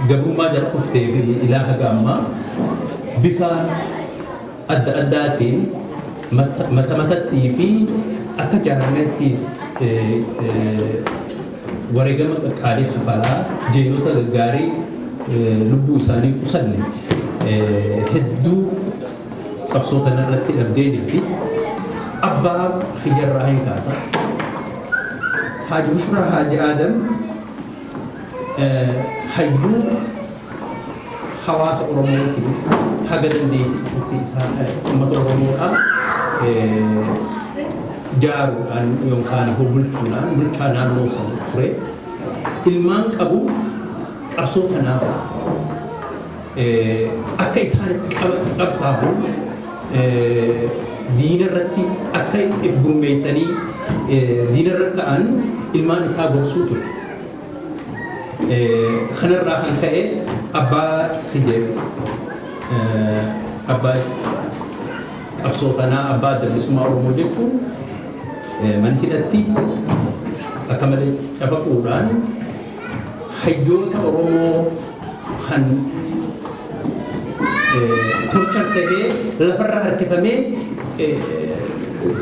gabrummaa jala kuftee fi ilaa haga ammaa bifa adda addaatiin mata matattii fi akka jaarmeettis wareegama qaqqaalii kafalaa jeenota gaggaarii lubbuu isaanii qusanne hedduu qabsoo kanarratti dhabdee jirti. Abbaa kiyyarraa hin kaasa. Haaji Bushraa Haaji Aadam hayyuu hawaasa Oromootiin haga dandeettii isatti isaan uummata Oromoodhaa jaaruudhaan yookaan bulchuudhaan bulchaa naannoo sana ture. Ilmaan qabu qabsoo kanaaf akka isaan itti qabsaa'u diina irratti akka if gurmeessanii diina irra ka'an ilmaan isaa gorsuu ture. Kanarraa kan ka'e abbaa kiyya abbaa qabsoo kanaa abbaa adda bilisummaa Oromoo jechuun mana hidhatti akka malee cafaquudhaan hayyoota Oromoo kan torchar ta'ee lafarra harkifamee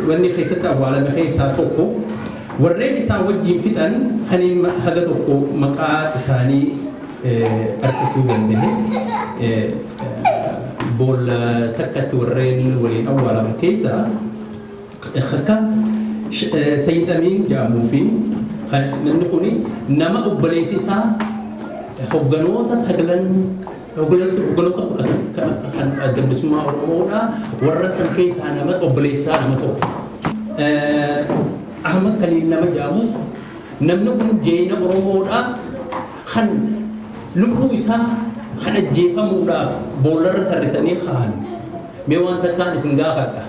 wanni keessatti awwaalame keessaa tokko warreen isaan wajjin fixan kan haga tokko maqaa isaanii argachuu danda'e boolla takkatti warreen waliin awwaalaman keessaa akka Sayyid Amiin jedhamuu fi namni kun nama obboleessi isaa hogganoota sagalan hogganoota kudha kan adda bilisummaa Oromoodha warra san keessaa nama obboleessaa nama tokko. Ahmad Kaliil nama jedhamu namni kun jeena Oromoodha kan lubbuu isaa kan ajjeefamuudhaaf boollarra tarrisanii kaa'an. Mee waan takkaan isin gaafadha.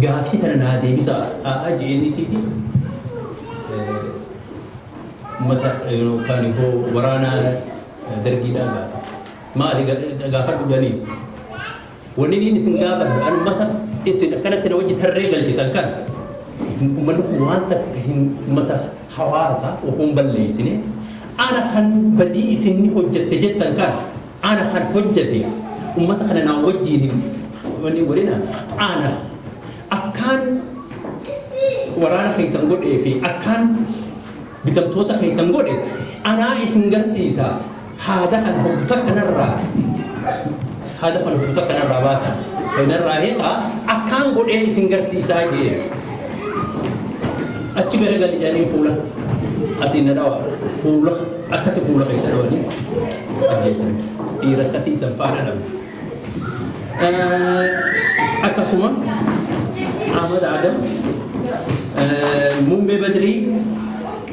Gaafii kana naa deebisa je'eenitiiti. Uummata yookaan immoo waraana Dargiidhaan gaafate. Maali gaafadhu jedhaniin? Wanni inni isin gaafadhu an ummata isin akkanatti na wajji tarree galchitan kana uummanni kun waan takka hin ummata hawaasa ofuun balleessine, ana kan badii isin hojjette jettan kana ana kan hojjete, ummata kana naa wajjiin wanni godhina, ana akkaan waraana keessan godhee fi akkaan bitamtoota keessan godhe anaa isin garsiisa, haada kan hogguta kanarraa, haada kan hogguta kanarraa baasa, kanarraa hiikaa, akkaan godhee isin garsiisaa jee. Achi garagali jedhanii fuula asiin na dhawa, fuula akkasi fuula keessa dhawanii ajjeesan. Dhiira akkasii isan faana dhabu. Akkasuma Ahmad Adam, Muummee Badrii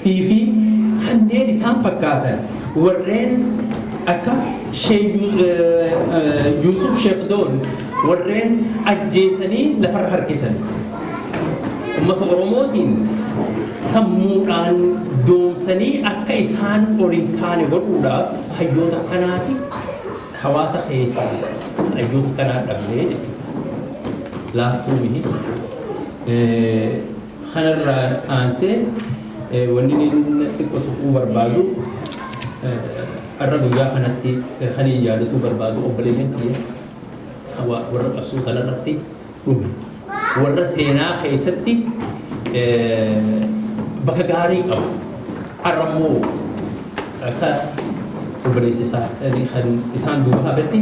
fi kanneen isaan fakkaatan, warreen akka Yusuf Sheekh Doon, warreen ajjeesanii lafarra harkisan, ummata Oromootiin sammuudhaan doomsanii akka isaan ol hin kaane godhuudhaaf hayyoota kanaati hawaasa keessa hayyoota kanaa dhabnee jechuudha. Laaftuu mihi. Kanarraa aansee wanni inni xiqqoo tuquu barbaadu, har'a guyyaa kanatti kan hin yaadatuu barbaadu, obboleeyyan kiyya warra qabsoo kanarratti dhume. Warra seenaa keessatti bakka gaarii qabu. Har'a immoo akka obboleessi isaa kan isaan duuba hafetti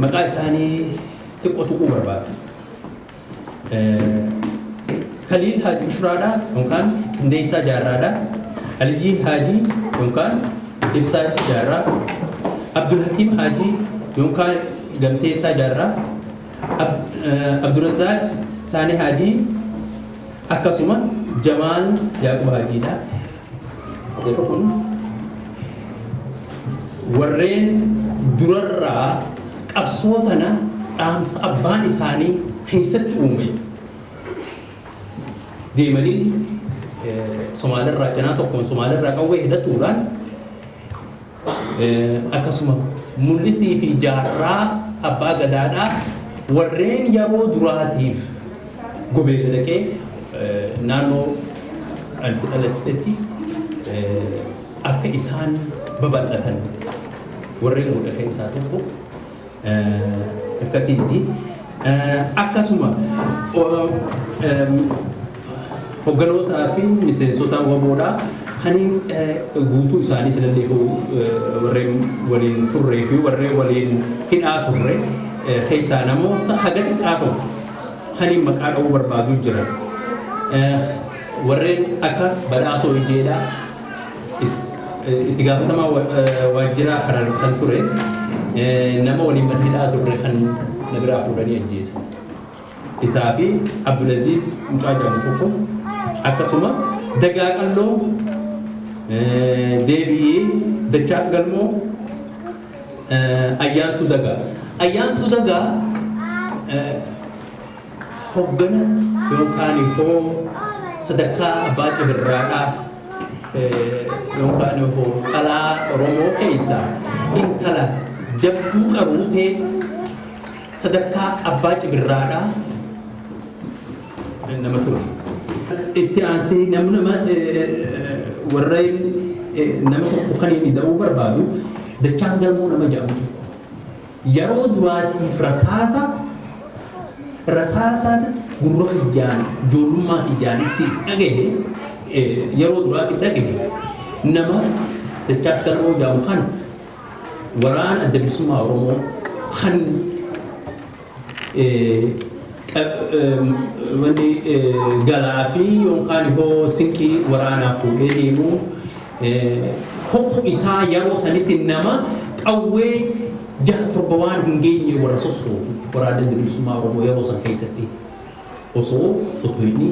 maqaa isaanii xiqqoo tuquu barbaadu. Kaliil Haaji Bushraadhaa yookaan Qindeessaa Jaarraadhaa, Aliyyii Haajii yookaan Ibsaa Jaarraa, Abdul Hakiim Haajii yookaan Gamteessaa Jaarraa, Abdurrazzaaq Saanii Haajii, akkasuma Jamaal Yaaqub Haajiidha. Jarri kun warreen durarraa qabsoo tana dhaamsa abbaan isaanii keessatti uume deemanii Somaalirraa cinaa tokkoon Somaalirraa qawwee hidhatuudhaan, akkasuma mul'isii fi jaarraa abbaa gadaadhaa warreen yeroo duraatiif gobee dhaqee naannoo dhalattetti akka isaan babal'atan warreen godhe keessaa tokko akkasiiti. Akkasuma hogganootaa fi miseensota WBOdhaa kan guutuu isaanii sinallee warreen waliin turree fi warreen waliin hidhaa turre keessaa namoota haga xiqqaa tokko kan maqaa dha'uu barbaadu jira. Warreen akka Badhaasoo Ijeedhaa, itti gaafatamaa waajjira Harar kan ture, nama waliin mana hidhaa turre kan na biraa fuudhanii ajjeesan. Isaa fi Abdulaziz mucaa jedhamu tokko, akkasuma Dagaa Qalloo, Deebi'ee Dachaas Galmoo, Ayyaantuu Dagaa. Ayyaantuu Dagaa hoggana yookaan immoo sadarkaa abbaa cibirraadhaa yookaan immoo dhalaa Oromoo keessaa intala jabduu qaruutee sadarkaa abbaa cibirraadhaa nama ture. Itti aansee nama warreen nama tokko kan inni da'uu barbaadu, Dachaas Galmoo nama jedhamu tokko. Yeroo duraatiif rasaasaan gurra kiyyaan ijoollummaa kiyyaan itti dhagahe, yeroo duraatiif dhagahe, nama Dachaas Galmoo jedhamu kana, waraana Adda Bilisummaa Oromoo kan wanni galaa fi yookaan immoo sinqii waraanaa fuudhee deemu, ho'u isaa yeroo sanitti nama qawwee jaha torba waan hin geenye warra sossoofu, waraana Adda Bilisummaa Oromoo yeroo san keessatti osoo sotoini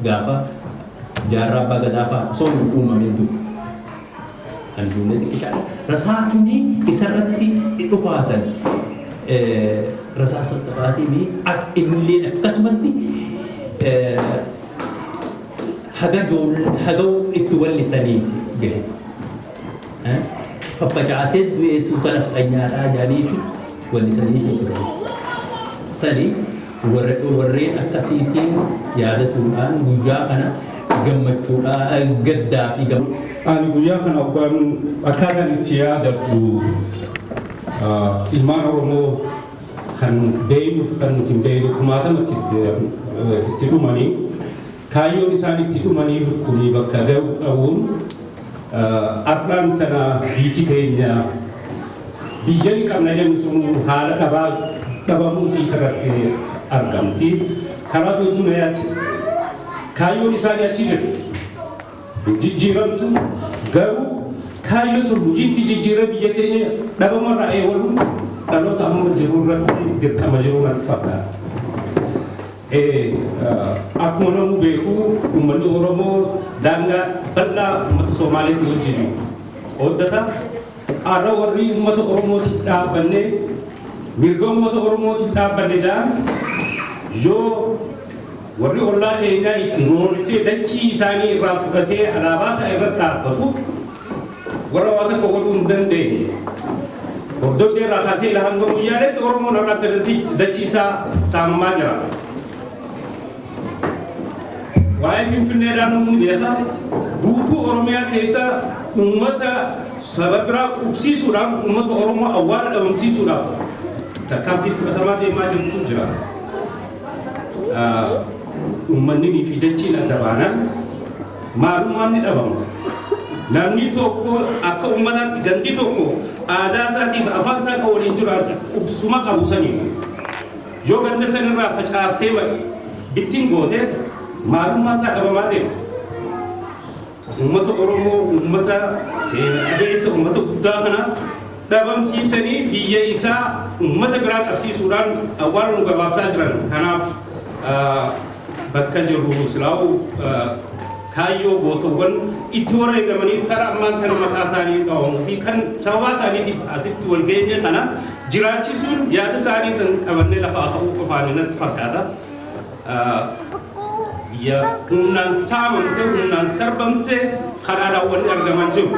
gaafa jaarraa abbaa gadaa fa'aa osoo hin uumamin dura. Ani ijoollee xiqqishaadha. Rasaasni isarratti dhufaasan rasaasa xaxaatii fi innillee akkasumatti haga haga itti wallisaniiti gahe. Faffacaasee du'ee tuuta nafxanyaadhaa jedhaniitu wallisanii itti. Sani warreen akkasiitiin yaadatuudhaan guyyaa kana gammachuudhaan gaddaa fi Ani guyyaa kana hoggaan akkaataan itti yaadadhu, ilmaan Oromoo kan beeynuuf kan nuti hin beekne kumaatamatti itti dhumanii, kaayyoon isaan itti dhumanii kuni bakka ga'u qabuun, har'aan tana biiti keenya biyya ni qabna jennu sun haala dhabaa dhabamuu isii irratti argamti. Kanaatu hedduu na yaachisa. Kaayyoon isaanii achi jirti. Hin jijjiiramtu, garuu kaayyoo sun hojiitti jijjiiree biyya keenya dhabamarraa eegaluun dhaloota amma jiru irratti dirqama jiru natti fakkaata. Akkuma namuu beeku, uummanni Oromoo daangaa bal'aa uummata Somaaleetii wajjin qooddata. Har'a warri uummata Oromootiif dhaabbannee, mirga uummata Oromootiif dhaabbanne jedhan, yoo warri ollaa keenyaa itti roorisee dachii isaanii irraa fudhatee alaabaa isaa irratti dhaabbatu, warra waa tokko godhuu hin dandeenye. Hordoffee irraa kaasee ila hanga guyyaaletti Oromoon har'aatti dachii isaa saamamaa jira. Waa'ee Finfinneedhaan namni beeka. Guutuu Oromiyaa keessa uummata saba biraa qubsiisuudhaan uummata Oromoo awwaala dhabamsiisuudhaaf tarkaanfii fudhatamaa deemaa jirtu jira. Uummanni fi dachiin adda baanaan maalummaan ni dhabama. Namni tokko akka uummataatti, gandi tokko aadaa isaatiif afaan isaa kan waliin jiraatu qubsuma qabu saniin. Yoo ganda sanirraa facaaftee bittiin goote, maalummaa isaa dhabamaa deema. Uummata Oromoo, uummata seena qabeessa, uummata guddaa kana dhabamsiisanii biyya isaa uummata biraa qabsiisuudhaan awwaala nu gabaabsaa jiran. Kanaaf bakka jirru silaa'u kaayyoo gootowwan itti wareegamanii karaa ammaan kana maqaa isaanii dhawamuu fi kan sababaa isaaniitiif asitti wal geenye kana jiraachisuun yaada isaanii san qabannee lafaa ka'uu qofaan natti fakkaata. Biyya humnaan saamamte, humnaan sarbamte karaadhaan wanni argaman jiru.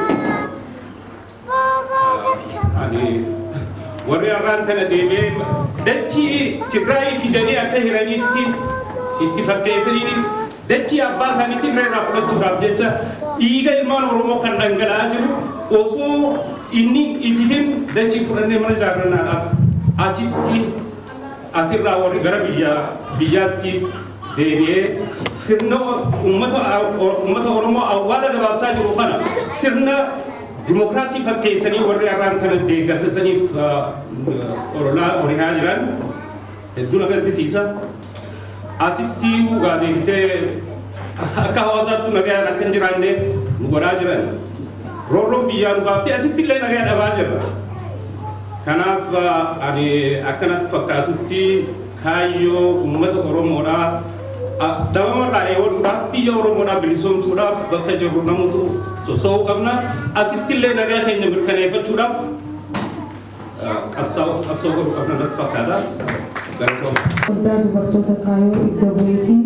Ani warri har'aan tana deemee dachii Tigraayii fidanii akka hiraniitti itti fakkeessanii dachii abbaa isaanii Tigraay irraa fudhachuudhaaf jecha dhiiga ilmaan Oromoo kan dhangala'aa jiru, osoo inni ititin dachii fudhannee mana ijaarrannaadhaaf asitti asirraa warri gara biyyaatti deebi'ee sirna uummata Oromoo awwaala gabaabsaa jiru kana sirna dimokiraasii fakkeessanii warri har'aan kana deeggarsisaniif ololaa horihaa jiran hedduu na gaddisiisa. Asitti dhugaa deebitee akka hawaasaatti nagayaan akka hin jiraanne nu godhaa jiran. Roorroon biyyaa nu baaftee asitti illee nagaya dhabaa jirra. Kanaaf ani akkanatti fakkaatutti kaayyoo uummata Oromoodhaa dhabamarraa eegaluudhaaf, biyya Oromoodhaa bilisoomsuudhaaf bakka jirru namoota soso'uu qabna. Asitti illee nagaa keenya mirkaneeffachuudhaaf qabsoo godhuu qabna natti fakkaata. Galatooma. Waldaa dubartoota kaayoo idda bu'eetiin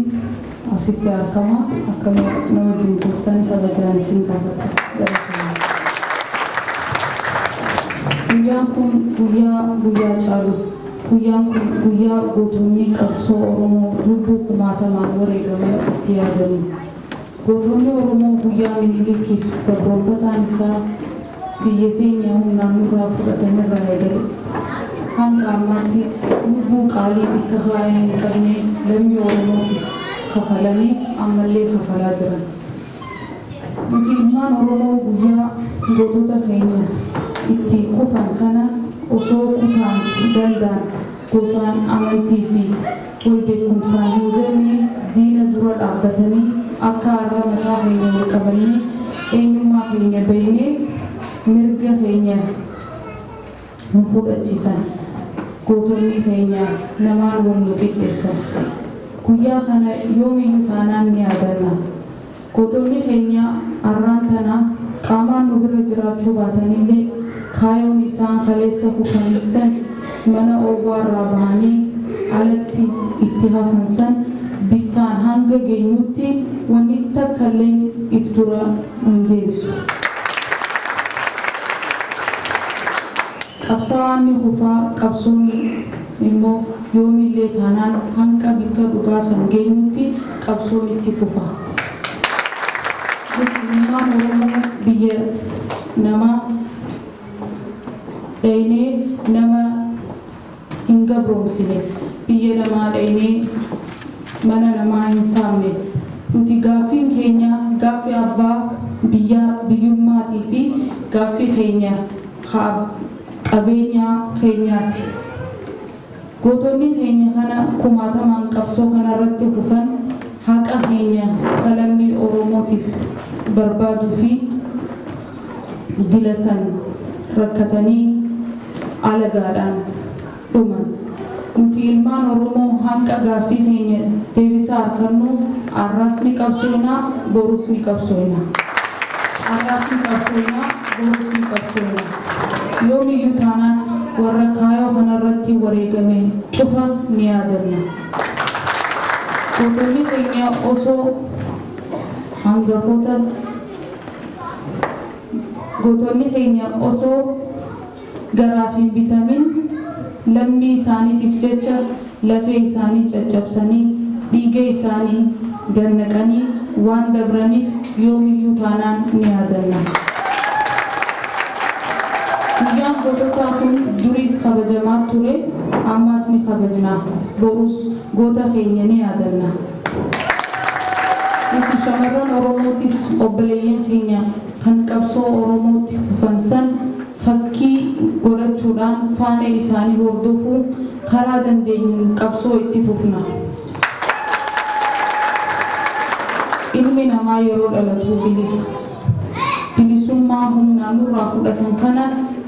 asitti argama. Akka nu wajjin turtan kabajaan isin gaafadha. Guyyaan kun guyyaa guyyaa caalu. Guyyaan kun guyyaa gootonni qabsoo Oromoo lubbuu kumaatamaan wareegaman itti yaadannu. Gootonni Oromoo guyyaa Minilikiif gabroonfataan isaa biyya teenya humnaan nurraa fudhatanirraa eegale hanga ammaatti lubbuu qaalii bikka haaya hin qabne lammii Oromootiif kafalanii ammallee kafalaa jiran. Nuti ilmaan Oromoo guyyaa gootota keenya itti kufan kana osoo kutaan, gandaan, gosaan, amantii fi wal beekumsaan hin jenne diina dura dhaabbatanii akka har'a mataa keenya wal qabannee eenyummaa keenya beeknee mirga keenya nu fudhachiisan. Gootonni keenya namaan wal nu qixxeessan. Guyyaa kana yoomiyyuu taanaan ni yaadanna. Gootonni keenya har'aan tana qaamaan nu bira jiraachuu baatanillee, kaayoon isaan kaleessa kufaniif san, mana oowwaa bahanii alatti itti hafan san bikkaan hanga geenyutti wanni takka illee if dura hin deebisu. Qabsaa'aan ni kufaa, qabsoon immoo yoomillee taanaan hanga bikka dhugaa san geenyutti qabsoon itti fufa. Nuti ilmaan Oromoo biyya namaa dhaynee nama hin gabroomsine, biyya namaa dhaynee mana namaa hin saamne. Nuti gaaffiin keenya gaaffii abbaa biyyaa biyyummaatii fi gaaffii keenya qabeenya keenyaati. Gootonni keenya kana kumaatamaan qabsoo kanarratti kufan haqa keenya kalammii Oromootiif barbaaduu fi dila san rakkatanii alagaadhaan dhuman. Nuti ilmaan Oromoo hanqa gaaffii keenya deebisaa argannu har'aas ni qabsoofna, borus ni qabsoofna. Har'aas ni qabsoofna, borus ni qabsoofna. Yoomiyyuu taanaan warra kaayoo kanarratti wareegame cufa ni yaadanna. Gootonni keenya osoo hangafoota, gootonni keenya osoo garaaf hin bitamin lammii isaaniitiif jecha lafee isaanii caccabsanii dhiiga isaanii gannaqanii waan dabraniif yoomiyyuu taanaan ni yaadanna. Guyyaan goototaa kun duriis kabajamaa ture, ammas ni kabajna, borus goota keenya ni yaadanna. Nuti shamarran Oromootis obboleeyyan keenya kan qabsoo Oromootti kufan san fakkii godhachuudhaan faana isaanii hordofuu karaa dandeenyuun qabsoo itti fufna. Ilmi namaa yeroo dhalatu bilisa. Bilisummaa humnaan nurraa fudhatan kana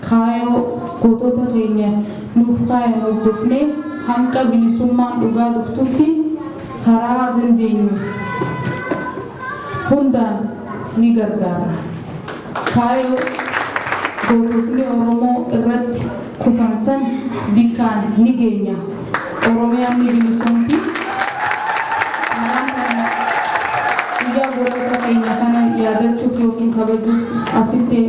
kaayoo gootota keenya nuuf kaayan hordofnee hanqa bilisummaan dhugaa dhuftutti karaa dandeenyu hundaan ni gargaara. Kaayoo goototni Oromoo irratti kufan san bikkaan ni geenya. Oromiyaan ni bilisoomti. Guyyaa gootota keenya kana yaadachuuf yookiin kabajuuf asitti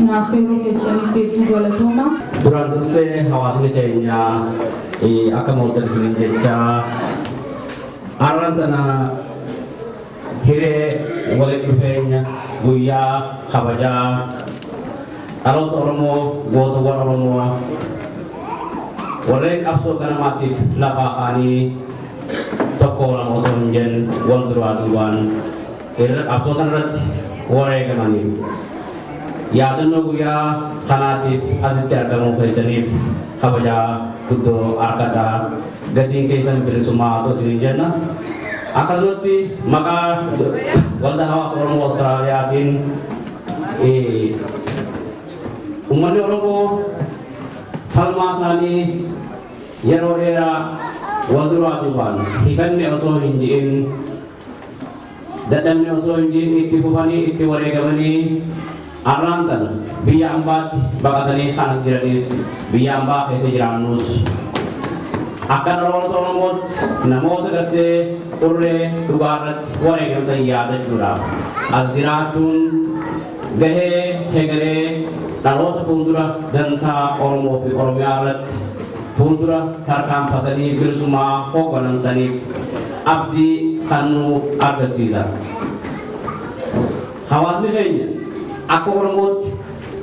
naaf yeroo keessaniif hedduu galatooma. Duraan dursee hawaasni keenya akka mooltan isiniin jecha har'aan tana hiree walitti dhufeenya guyyaa kabajaa dhaloota Oromoo, gootawwan Oromoo warreen qabsoo ganamaatiif lafaa kaanii tokko lama osoo hin jenne wal duraa duubaan qabsoo kanarratti wareegamanii yaadannoo guyyaa kanaatiif asitti argamuu keessaniif kabajaa guddoo harkadhaa, gatiin keessan bilisummaa haa ta'u isiniin jenna. Akkasumatti maqaa waldaa hawaasa Oromoo Awustiraaliyaatiin uummanni Oromoo falmaa isaanii yeroo dheeraa wal duraa duubaan hifanne osoo hin ji'in, dadhabne osoo hin ji'in itti fufanii itti wareegamanii har'aan tana biyya ambaatti baqatanii kan as jiranis, biyya ambaa keessa jiraannus, akka dhaloota Oromootti namoota gartee xurree dhugaa irratti wareegamsan yaadachuudhaaf as jiraachuun gahee hegeree dhaloota fuuldura dantaa Oromoo fi Oromiyaa irratti fuuldura tarkaanfatanii bilisummaa hoogganamsaniif abdii kan nu argamsiisa. Hawaasni keenya akka Oromootti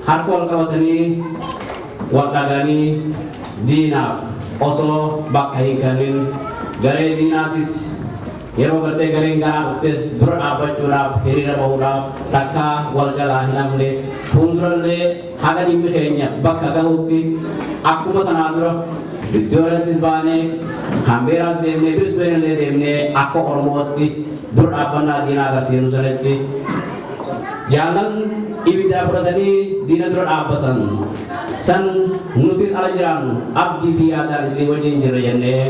harka wal qabatanii wal dhaganii diinaaf osoo bakka hin kennin, garee diinaatis yeroo gartee gareen garaa dhuftes dura dhaabbachuudhaaf hiriira bahuudhaaf takkaa wal jalaa hin hafne, fuuldurallee haga dhimmi keenya bakka gahutti akkuma tanaa dura Victoriyaattis baanee, Kaanbeeraas deemnee, Brisbane deemnee akka Oromootti dura dhaabbannaa diinaa agarsiisnu sanatti jaalan ibiddaa fudhatanii diina dura dhaabbatan san nutis ala jiraannu abdii fi yaadaan isin wajjin jirra jennee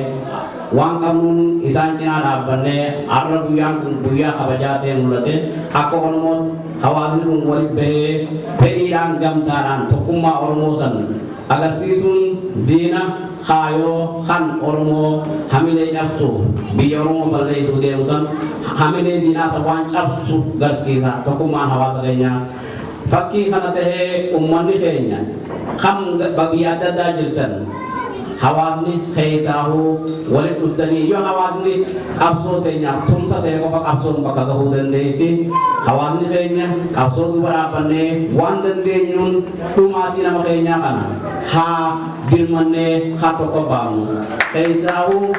waan qabnuun isaan cinaa dhaabbannee har'a guyyaan kun guyyaa kabajaa ta'e mul'ate. Akka Oromootti hawaasni kun walitti bahee fedhiidhaan gamtaadhaan tokkummaa Oromoo san agarsiisuun diina kaayoo kan Oromoo hamilee cabsuuf biyya Oromoo balleessuu deemu san hamilee diinaa san waan cabsu garsiisa tokkummaan hawaasa keenyaa. Fakkii kana tahee uummanni keenya kam biyya adda addaa jirtan hawaasni keessaahuu walitti dhuftanii yoo hawaasni qabsoo teenyaaf tumsa ta'e qofa qabsoon bakka gahuu dandeessi. Hawaasni keenya qabsoo duuba dhaabbannee waan dandeenyuun dhumaatii nama keenyaa kana haa dirmannee haa tokko baafnu. Keessaahuu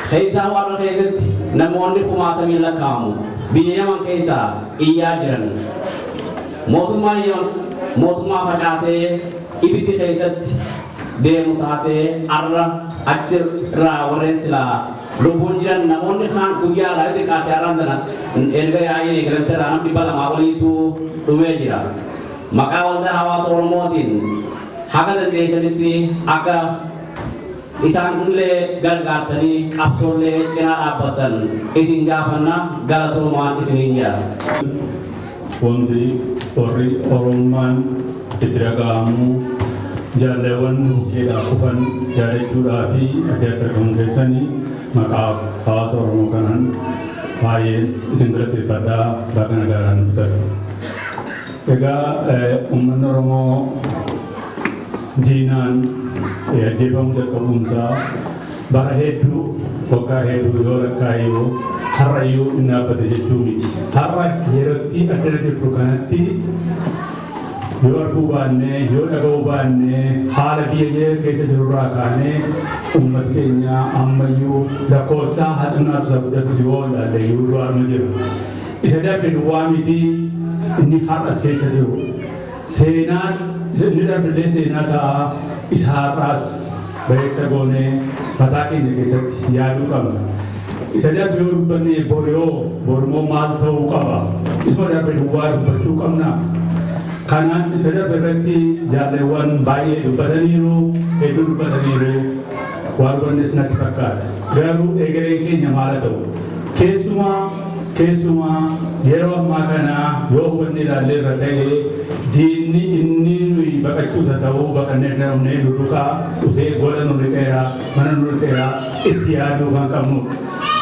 har'a keessatti namoonni kumaatamii lakkaa'amu biyya Yaman keessaa iyyaa jiran. Mootummaan Yaman mootummaa facaatee ibiddi keessatti deemu taatee har'a achirraa warreen silaa lubbuun jiran namoonni kaan guyyaa irraa yoo xiqqaate har'aan tana erga yaa'ii eegalante irraa namni 200 oliitu dhumee jira. Maqaa waldaa hawaasa Oromootiin haga dandeessanitti akka isaan illee gargaartanii qabsoollee cinaa dhaabbatan isin gaafanna galatoomaan isiniin jedha. Wanti warri Oromummaan itti dhaga'amu jaalleewwan bukkeedhaa kufan jaalachuudhaa fi adda adda argamuun keessanii maqaa hawaasa Oromoo kanaan baay'ee isin galateeffadhaa bakka nagaadhaan dhuftan. Egaa uummanni Oromoo diinaan ajjeefamuu jalqabuunsaa bara hedduu waggaa hedduu yoo lakkaa'eyyuu har'ayyuu inni dhaabbate jechuu miti. Har'a yerootti addana jirtu kanatti yoo arguu baannee yoo dhaga'uu baannee haala biyya keessa jirurraa kaanee uummati keenya ammayyuu lakkoofsaa haxinnaatu isa guddatu yoo ilaalle iyyuu du'aanuma jira. Isa darbe duwwaa miti inni har'as keessa jiru. Seenaan inni darbillee seenaa ta'a isa har'aas bareessa goonee mataa keenya keessatti yaaduu qabna. Isa darbe yoo dubbanne boriyoo borumoo maal ta'uu qaba? Isuma darbe duwwaa dubbachuu qabna. Kanaan isa darbe irratti jaalleewwan baay'ee dubbataniiru, hedduu dubbataniiru, waan hubannes natti fakkaata. Garuu egereen keenya maal haa ta'u? Keessumaa yeroo ammaa kana yoo hubanne ilaallee irra ta'e diinni inni nuyi baqachuusa ta'uu baqannee dhabnee dudukaa dhufee gola nu lixeera, mana nu lixeera itti yaaduu kan qabnudha.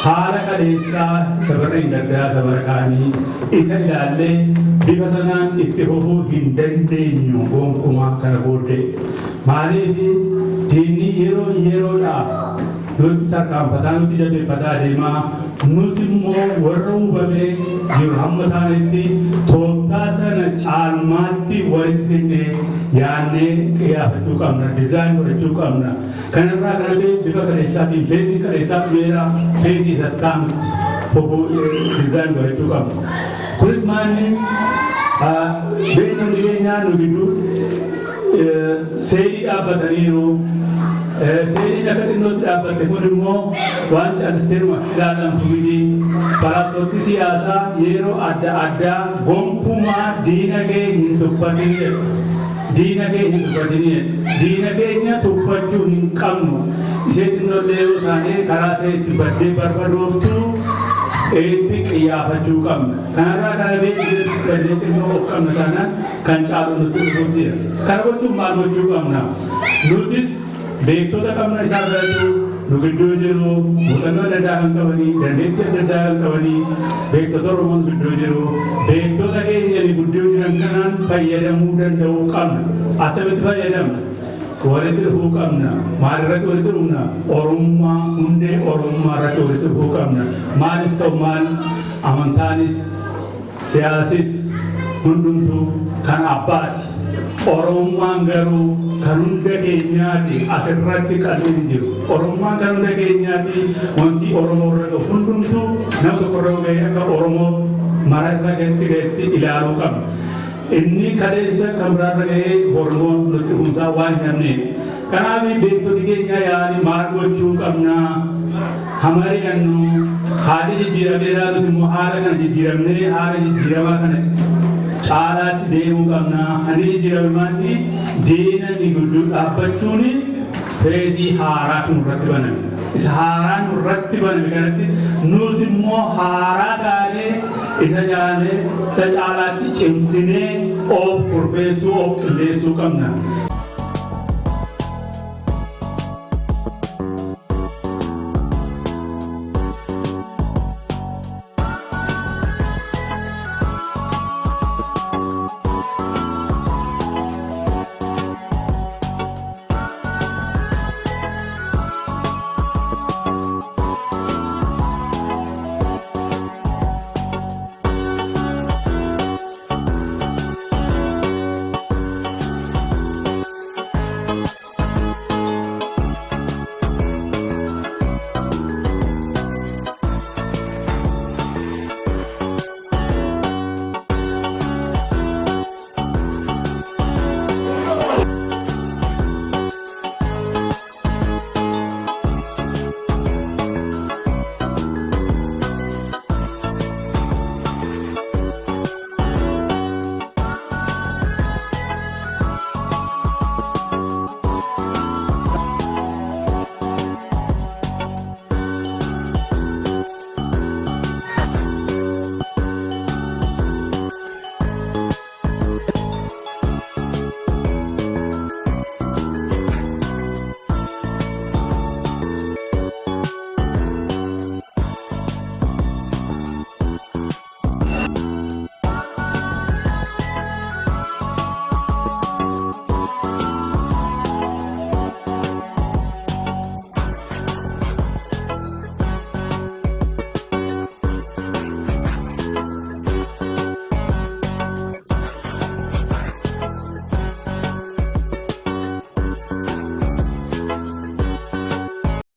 Haala kaleessaa sabara hin gaddaa sabara kaanii isa ilaallee bifa sanaan itti fufuu hin dandeenyu gonkumaa kana booddee. Maaliif diinni yeroo yeroodhaa nutti tarkaanfataa nutti jabeeffataa deemaa nus immoo warra hubamee jiru hamma taanetti tooftaa sana caalmaatti walitti finnee yaadnee qiyyaafachuu qabna, dizaayin godhachuu qabna. Kanarraa kan hafe bifa kaleessaatiin feezii kaleessaa dhumeera feezii isa taanutti fufuu dizaayin godhachuu qabna. Kunis maalni beeknu keenyaa nu gidduu seelii dhaabbataniiru. Seeliin akka xinnootti dhaabbatte kun immoo waan callisteeruma ilaalamtu miti. Barattootti siyaasaa yeroo adda addaa gonkumaa diina kee hin tuffatin jedhu. Diina kee hin tuffatin jedhu. Diina keenya tuffachuu hin qabnu. Ishee xinnoollee yoo taane karaa ishee itti baddee barbadooftu itti qiyyaafachuu qabna. Kanarraa kana beeknee baddee xinnoo of qabna taanaan kan caalu nutti dhufuutti jira. Kana gochuun maal gochuu qabna? Nutis beektota qabna isaan biratti nu gidduu jiru, muuxannoo adda addaa kan qabanii, dandeettii adda addaa kan qabanii, beektota Oromoo nu gidduu jiru, beektota keenya nu gidduu jiran kanaan fayyadamuu danda'uu qabna. Akkamitti fayyadamna? Walitti dhufuu qabna. Maal irratti walitti dhufna? Oromummaa, hundee Oromummaa irratti walitti dhufuu qabna. Maalis ta'u maal, amantaanis, siyaasis hundumtuu kan abbaati. Oromummaan garuu kan hunda keenyaati asirratti qalbiin hin jiru. Oromummaan kan hunda keenyaati wanti Oromoo irra gahu hundumtuu nama tokko irra gahee akka Oromoo mara irra gahetti gahetti ilaaluu qabna. Inni kaleessa kan biraa irra gahee Oromoo nutti dhufumsaa waan hin hafneef. Kanaaf beektoti keenya yaa'anii maal gochuu qabna? Hamari'annu haalli jijjiiramee ilaalus immoo haala kana jijjiiramnee haala jijjiiramaa kana caalaatti deemuu qabna. Ani jijjiirame maalli diina ni gidduu dhaabbachuun feezii haaraa kun irratti baname. Isa haaraa nurratti baname kanatti nus immoo haaraa taanee isa caalee isa caalaatti cimsinee of kurfeessuu of qindeessuu qabna.